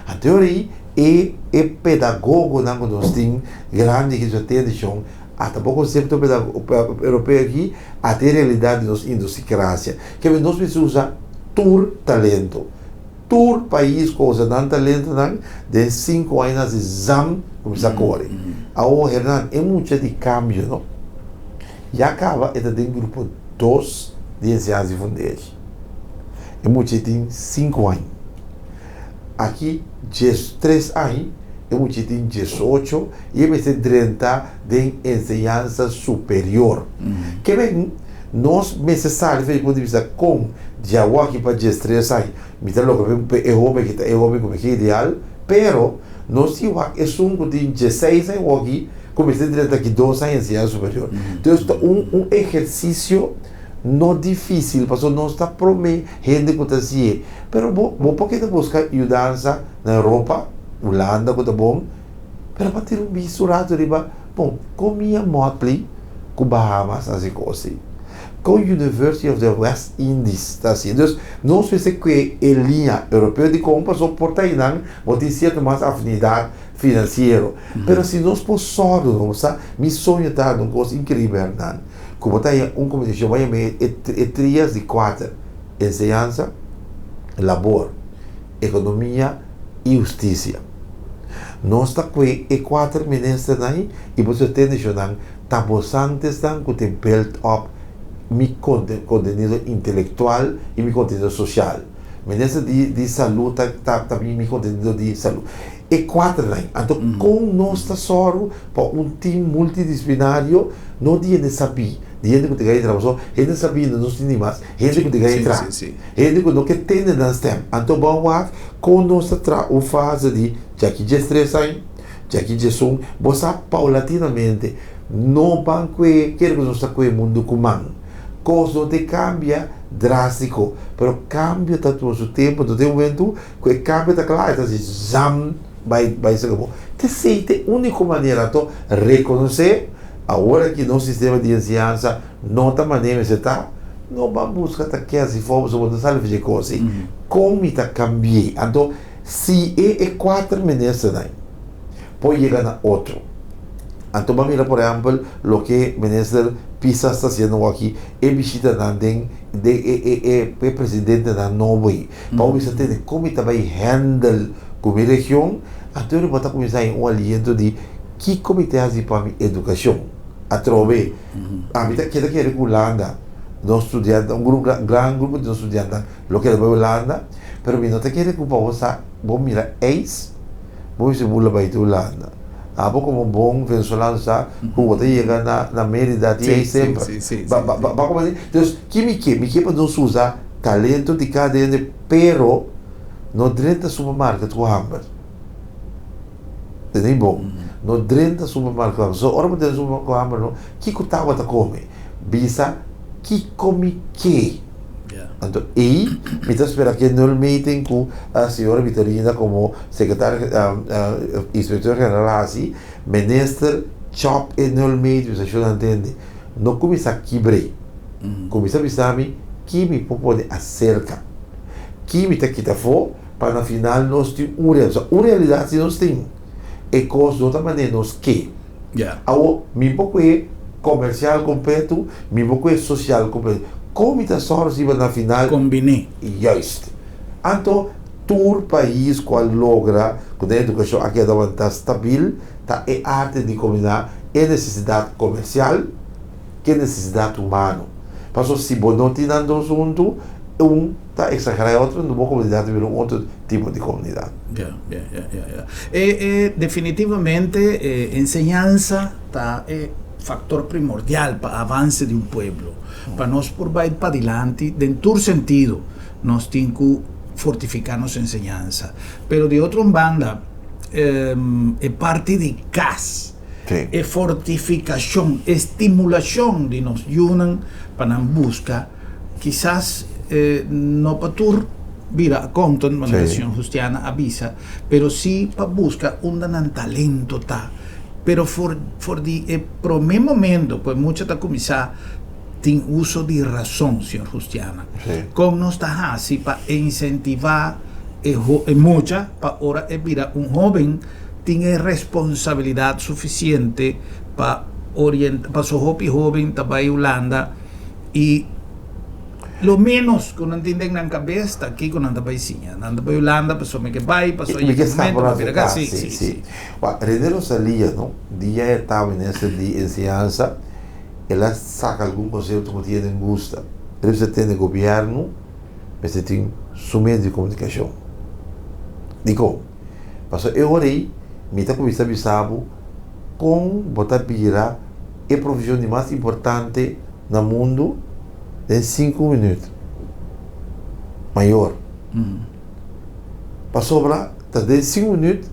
Anto e ora ei e e pedagogonan ku nos tin grandi aki su atenshon ata bo konsepto europeo aki ata e realidat di nos indosikrasia. Kebé nos mester usa tur talento. Tur pais ku a usa nan talentonan den sinku aña nan hasi zam kuminsá kore. Awor Hernan e mucha di kambio no. Ya kaba e ta den grupo dos di enseñansa di fundeshi. E mucha tin sinku aña. Aki 13 aña e mucha tin 18 i e mester drenta den enseñansa superior. Ke nos mester sali for di punto di bista kon djawoki pa 13 aña mi ta loke pa e hoben ki ta e hoben ku mi ke ideal, pero nos tin wak esun ku tin 16 aña woki ku mester drenta aki 2 aña enseñansa superior. Entonces ta un ehersisio no difisil pasobra nos ta prome hende ku ta hasié, pero bo bo por keda buska yudansa na Europa, Hulanda ku ta bon, pero pa tira un bista un rato riba bon kon mi a Motley ku Bahamas a hasi kos ei, kon University of the West Indies ta hasi. Dus nos mester kue e liña europeo dikon pasobra por ta einan bo tin sierto mas afinidat finansiero, pero si nos por sòru no sa mi soño ta un kos inkreibel Hernan ku bo ta haña un kombinashon bo a yama e trias di kuater, enseñansa, labor, ekonomia i hustisia. Nos ta kue e kuater ministernan ei i bo tende shonnan ta bosantesnan ku tin build up mi kontenido intelektual i mi kontenido sosial. Minister di Salú ta ta bin mi kontenido di salú. E kuaternan. Anto kon nos ta sòru pa un tim multidisiplinario no di hende sabí, di hende ku ta gaya traha pasobra hende sabí no nos tin di mas, hende ku ta gaya traha, hende ku no ke tende nan stèm. Anto ban wak kon nos ta traha un fase di djaki diestres aña, djaki diesun, bo sa paulatinamente no ban kue kere ku nos ta kue mundu ku man. Kos no te kambia drástiko, pero kambio ta tuma su tempu, anto tin momentu ku e kambio ta kla e ta hasi zam bai bai se akabó. T'esei ta e úniko manera anto rekonosé awor aki nos sistema di enseñansa no ta manera mester ta, no ban buska ta ke hasi for pasobra bo ta sali for dje kos ei. Kon mi ta kambi'é? Anto si e e kuater ministernan por yega na otro, anto ban mira por ehèmpel loke minister Pisas ta hasiendo awor aki, e bishitanan den den e e e e presidentenan nobo ei. Pa bo bisa tende kon mi ta bai handle ku mi region, anto bo ta kuminsá haña un aliento di kiko mi ta hasi pa mi edukashon. Atrobe, ami ta keda kere ku Hulanda, nos studiantenan, un grupo, gran grupo di nos studiantenan lo keda bai Hulanda, pero mi no ta kere ku pa bo sa, bo mira eis, bo mester bula bai te Hulanda. Abo komo bon venezolano sa ku bo ta yega na na Merida tin eis semper. Ba ba ba komprende? Entonces, ki mi ke? Mi ke pa nos usa Talento di kada hende pero no drenta supermarket ku hamber. Tende bon? No drenta supermarket ku hamber. So ora bo drenta supermarket ku hamber no, kiko tabata kome? Bisa kiko mi ke. Anto ei mi ta spera ke nulmeting ku señora Vitorina komo sekretario inspektor general hasi, minister chop e nulmeting bisa shon antende. No kuminsá kibr'é. Kuminsá bisa mi ki mi por pone aserka, ki mi ta kita afó pa na final nos tin un realidat. Un realidat si nos tin, e kos no ta manera nos ke. Awor, mi por kohe komersial kompletu, mi por kohe sosial kompletu. Kon mi ta sòru si pa na final. Kombiné. Juist. Anto, tur pais ku a logra ku nan edukashon a keda wantá stabil ta e arte di kombiná e nesesidat komersial, ke nesesidat humano. Pasobra si bo no tin nan dos huntu, un ta eksagerá e otro, bo komunidat ta bira un otro tipo di komunidat. Ya, ya, ya, ya, ya. E, e, definitivamente e enseñansa ta e faktor primordial pa avanse di un pueblo. Pa nos por bai padilanti den tur sentido, nos tin ku fortifiká nos enseñansa. Pero di otro un banda, e parti di kas, E fortifikashon, e stimulashon di nos yunan pa nan buska, kisas no pa tur bira accountant, manera señor Justiana a bisa, pero si pa buska unda nan talento ta. Pero for for di e prome momento ku e mucha ta kuminsá tin uso di rason, señor Justiana, kon nos ta hasi pa insentivá e e mucha pa ora e bira un hoben, tin e responsabilidad suficiente pa orienta, paso hopi hoben ta bay Hulanda y lo menos cu nan tin den nan cabes ta kico nan ta bay siña. Nan ta bay Hulanda paso mi ke bay, paso Mi yega ke sta momento por pa bira acepta, acá. Si, si, si, si. si. Wak, Rene Rosalia, no, dia e ta minister di enseñansa, el a saca algun concepto cu tin den gusta. El a bisa tende gobierno mester tin su medio di comunicacion. Dicon? Pasobra e ora ei mi ta kuminsá bisa bo kon bo ta bira e profeshon di mas importante na mundu den sinku minüt. Mayor. Pasobra ta den sinku minüt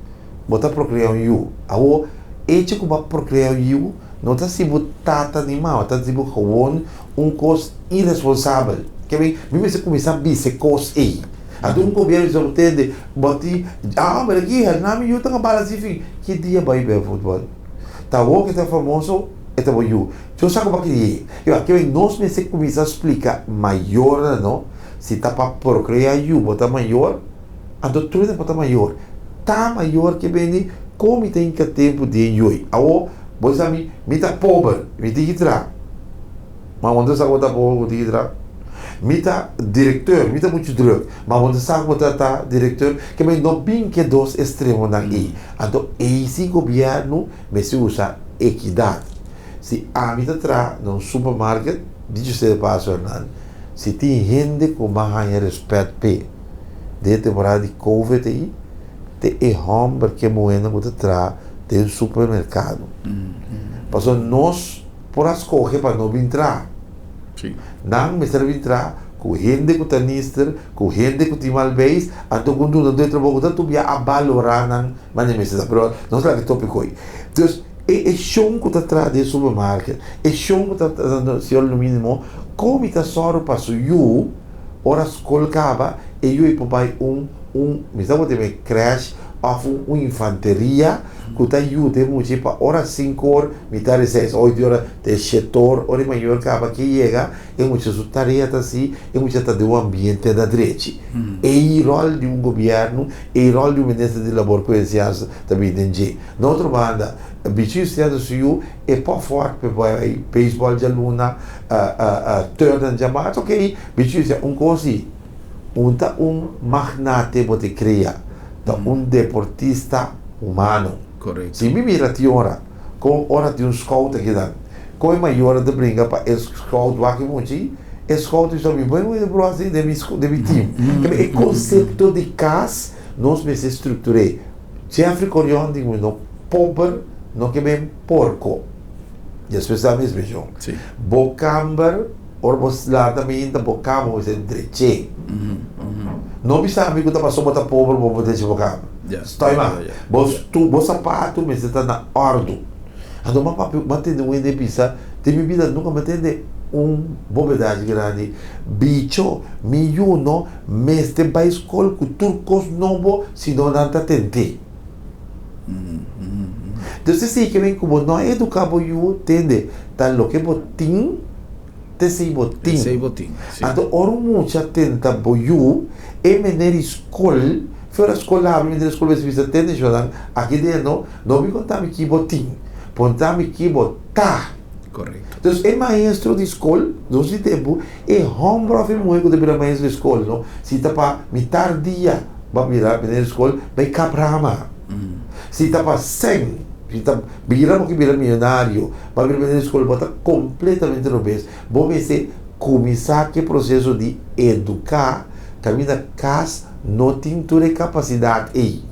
bo ta prokreá un yu. Awor, echo ku bo a prokreá un yu no ta si bo tata ni mama, ta si bo gewon un kos iresponsabel. Ke mi mi mester kuminsá bisa e kos ei. Anto un gobierno bisa bo tende, bo tin, ah mira aki Hernan mi yu ta bala sin fin. Ki dia bo a bai futbol? Ta awor ke ta famoso e ta bo yu. Dios sa ku bo a kri'é. Ke mi nos mester kuminsá splika mayornan no, si ta pa prokreá yu bo ta mayor, anto tur hende por ta mayor. Ta mayor ke bini kon mi ta hinka tempu den yui. Awor bo sa mi, mi ta pober, mi tin ki traha. Ma bo no ta sa ku bo ta pober ku tin ki traha. Mi ta direkteur, mi ta muchu druk. Ma bo no ta sa ku bo ta ta direkteur. Ke men no bin ke dos estremonan ei. Anto ei si gobièrnu mester usa ekidat. Si ami ta traha na un supermarket, dicho sea de paso Hernan, si tin hende ku m'a haña rèspèt p'e. Den e temporada di Covid ei, te e hòmber ku e muhénan ku ta traha den supermerkado. Pasobra nos por a skohe pa no bin traha. Nan mester a bin traha ku hende ku ta nister, ku hende ku tin mal beis, anto ku un dunadó di trabou ku ta tubia a balorá nan manera mester ta. Pero nos laga e tópiko ei. Dus e e shon ku ta traha den supermarket, e shon ku ta traha sueldo mínimo, kon mi ta sòru pa su yu ora skol kaba e yu ei por bai un un mi sa bo ta yama crèsh òf un un infanteria ku ta yuda e mucha pa ora sinkor mitar di seis ocho ora te shetor ora e mayor kaba ke yega e mucha su tarea ta hasi e mucha ta den un ambiente na drechi ei ròl di un gobièrnu ei ròl di un minister di labor ku enseñansa ta bini den dje na otro banda bichi estudiante su yu e por fòrt pa e bai beisbòl djaluna turnen djamarts ok bichi estudiante un kos si un ta un magnate bo te krea ta un deportista humano si mi mira tin ora kon ora tin un scout akinan kon e mayornan ta bringa pa e scout wak e muchi e scout bisa mi bai wak e bro asi den mi den mi team e konsepto di kas nos mester struktur'é Jeffrey Corion di no pober no ke ben porko despues ta mi ekspreshon bo kamber ora bo lanta mainta bo kama bo mester dreché no bisa mi ku ta pasobra bo ta pober bo por drecha bo kama stòi ma bo bo sapatu mester ta na òrdu anto mi a papia mi a tende un hende bisa den mi bida nunka mi a tende un bobedat grandi bicho mi yu no Mester bai skol ku tur kos nobo sino nan ta tent'é. Entonces esei ke men ku bo no a eduká bo yu tende ta loke bo tin ta esei bo tin. Esei bo tin, si. Anto ora un mucha tenta bo yu e mener di skol fe ora skol habri mener di skol mester bisa tende shornan aki den no no bin konta mi ki bo tin ponta mi ki bo ta. Korekto. Entonces e maestro di skol nos di tempu e hòmber òf e muhé ku ta bira maestro di skol no si ta pa mitar dia bo a bira meneer di skol bai kap rama si ta pa sèn si ta bira bo ke bira miyonario bo a bira meneer di skol bo ta kompletamente robes bo mester kuminsá ku e proseso di eduká kaminda kas no tin tur e kapasidat ei.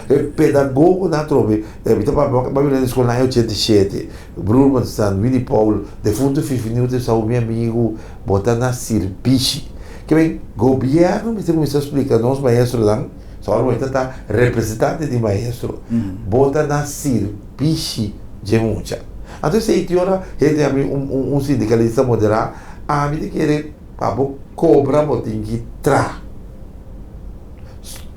E pedagogonan atrobe, mi ta papia pa bira na skol na aña 87, Broerman, Willy Paul, defunto Fifi Newton Saul, mi amigu, bo ta na sirbishi. Ke men, gobièrnu mester kuminsá splika nos maestronan, so ora bo ta representante di maestro, bo ta na sirbishi dje mucha. Anto esei tin ora hende ami un sindikalista moderá, ami ta kere pa bo kobra bo tin ki traha.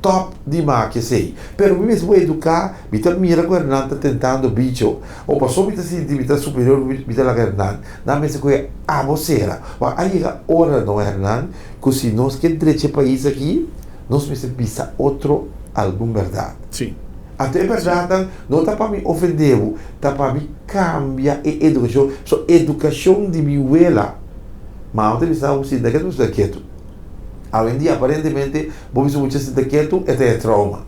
Stop di maki esei. Pero mi mes bo educa, mi ta mira cu Hernan ta tentando bicho. O paso mi ta sinti mi ta superior mi ta laga Hernan. Nan mester coge abo cera. Wak a yega ora no Hernan cu si nos ke drecha e pais aki nos mester bisa otro algun berdad. Si. Anto e berdadnan no ta pa mi ofende bo, ta pa mi cambia e educacion. So educacion di mi wela, mama ta bisa bo sinta ketu bo sinta ketu. Awendia aparentemente bo bisa mucha sinta ketu e ta e trauma.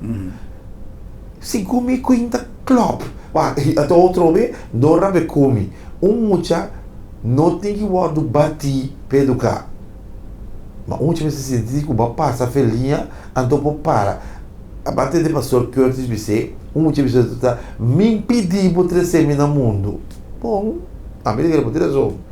Segun mi kuinta klòp. Wak anto otro be no rabia ku mi. Un mucha no tin ki wòrdu batí pa eduká. Ma un mucha mester sinti ku bo a pasa feliña anto por para. A bate di pastor Curtis bis'é, un mucha bisa ta mi pidi bo trese mi na mundu. Bon, ami ta kere bo tin rason.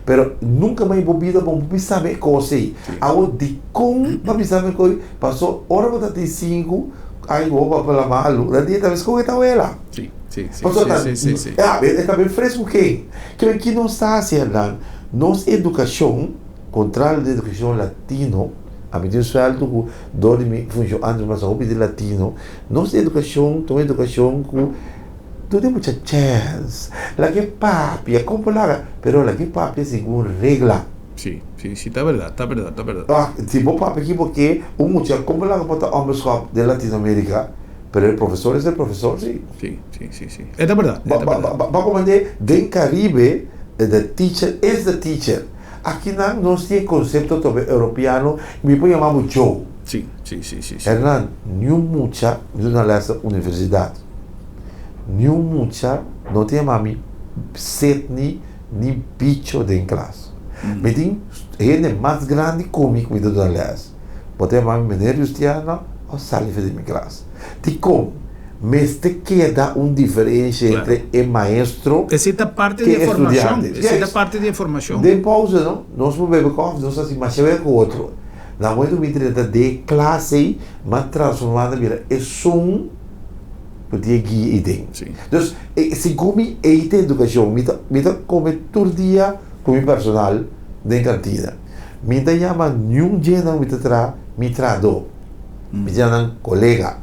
Pero nunka mai bo bida bo por bisa mi e kos ei. Awor dikon bo a bisa mi e kos ei? Paso ora bo ta tin sinku aña ku bo papia la malu, nan dia ta bisa kon e ta wela. Sí, sí, sí, Paso ta, sí, sí, sí. ya, e ta ben fresku ken. Ke ki nos ta hasi Hernan? Nos edukashon, kontrario di edukashon latino, ami tin suèltu ku dor di mi funshon antes mi pasa hopi di latino, nos edukashon ta un edukashon ku Tur tin mucha chèns. Laga e papia, kon por laga? Pero laga e papia segun regla. Sí, sí, sí, ta bèrdat, ta bèrdat, ta bèrdat. Ah, si bo papia ekiboké, un mucha kon por laga por ta òmberschap den Latinoamérika? Pero e profesor es e profesor, sí. Sí, sí, sí, sí. E ta bèrdat, e ta bèrdat. Ba komand'é, den Karibe, the teacher is the teacher. Akinan nos tin e konsepto tobe europeano, mi por yama bo Joe. Sí, sí, sí, sí, sí. Hernan, niun mucha mi duna lès na universidat. Niun mucha no tin yama mi Sidney ni bicho den klas. Mi tin hende mas grandi ku mi ku mi ta duna lès. Bo ta yama mi meneer Justiana òf sali for di mi klas. Dikon mester keda un diferensha entre e maestro Esei ta parti ke di e e formashon. studiante? Esei ta Yes. parti di e formashon. Den pausa no, nos por bebe kòfi, nos hasi masha wega ku otro. Na momento mi drenta den e klas ei, mi a transformá na bira esun ku tin e guia ei den. Sí. Dus, e segun mi ei ta edukashon. Mi ta mi ta kome tur dia ku mi personal den kantina. Mi ta yama niun djenan mi ta traha mi trahadó. Mi ta yama nan kolega.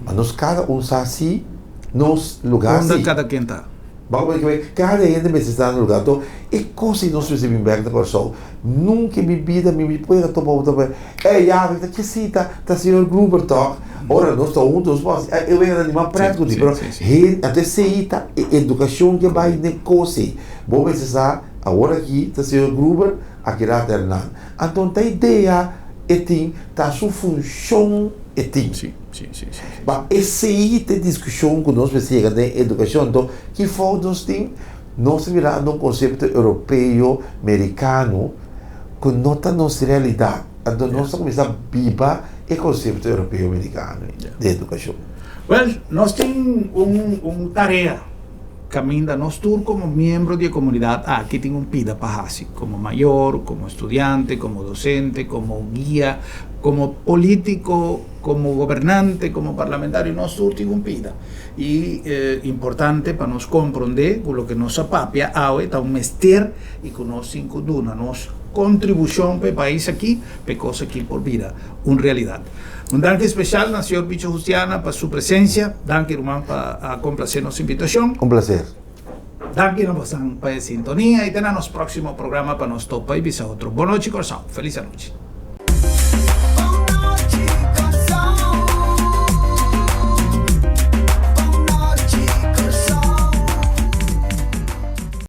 Ma nos kada un sa si nos lugá Unda si. kada ken ta. Bo a komprende kiba? Kada hende mester sta na lugá. Anto e kos ei nos mester bin bèk na Kòrsou. Nunka en mi bida mi mi por yega topa un ta bai, Ey ya, mi ta ke si ta ta señor Gruber tòg? Ora nos ta huntu nos por hasi e weganan di mas prèt ku di. Pero hende, anto esei ta e edukashon ke bai den kos ei. Bo mester sa awor aki ta señor Gruber, aki rato Hernan. Anto ta idea e tin, ta su funshon e tin. Ma esei ta e diskushon ku nos mester yega den edukashon. Anto ki fout nos tin? Nos ta mirando un konsepto europeo, merikano ku no ta nos realidat. Anto nos ta kuminsá biba e konsepto europeo, merikano den edukashon. Wèl, nos tin un tarea kaminda nos tur komo miembro di e komunidat aki tin un pida pa hasi, komo mayor, komo studiante, komo dosente, komo guia, komo polítiko, komo gobernante, komo parlamentario, nos tur tin un pida. I importante pa nos komprondé ku loke nos a papia awe ta un mester i ku nos tin ku duna nos kontribushon pa e pais aki, pa e kos aki por bira un realidat. Un danki speshal na señor Bicho Justiana pa su presensia. Danki ruman pa a komplasé nos invitashon. Un plaser. Danki na bosan pa e sintonia i te na nos próksimo programa pa nos topa i bisa otro. Bon nochi Kòrsou. Felis anochi.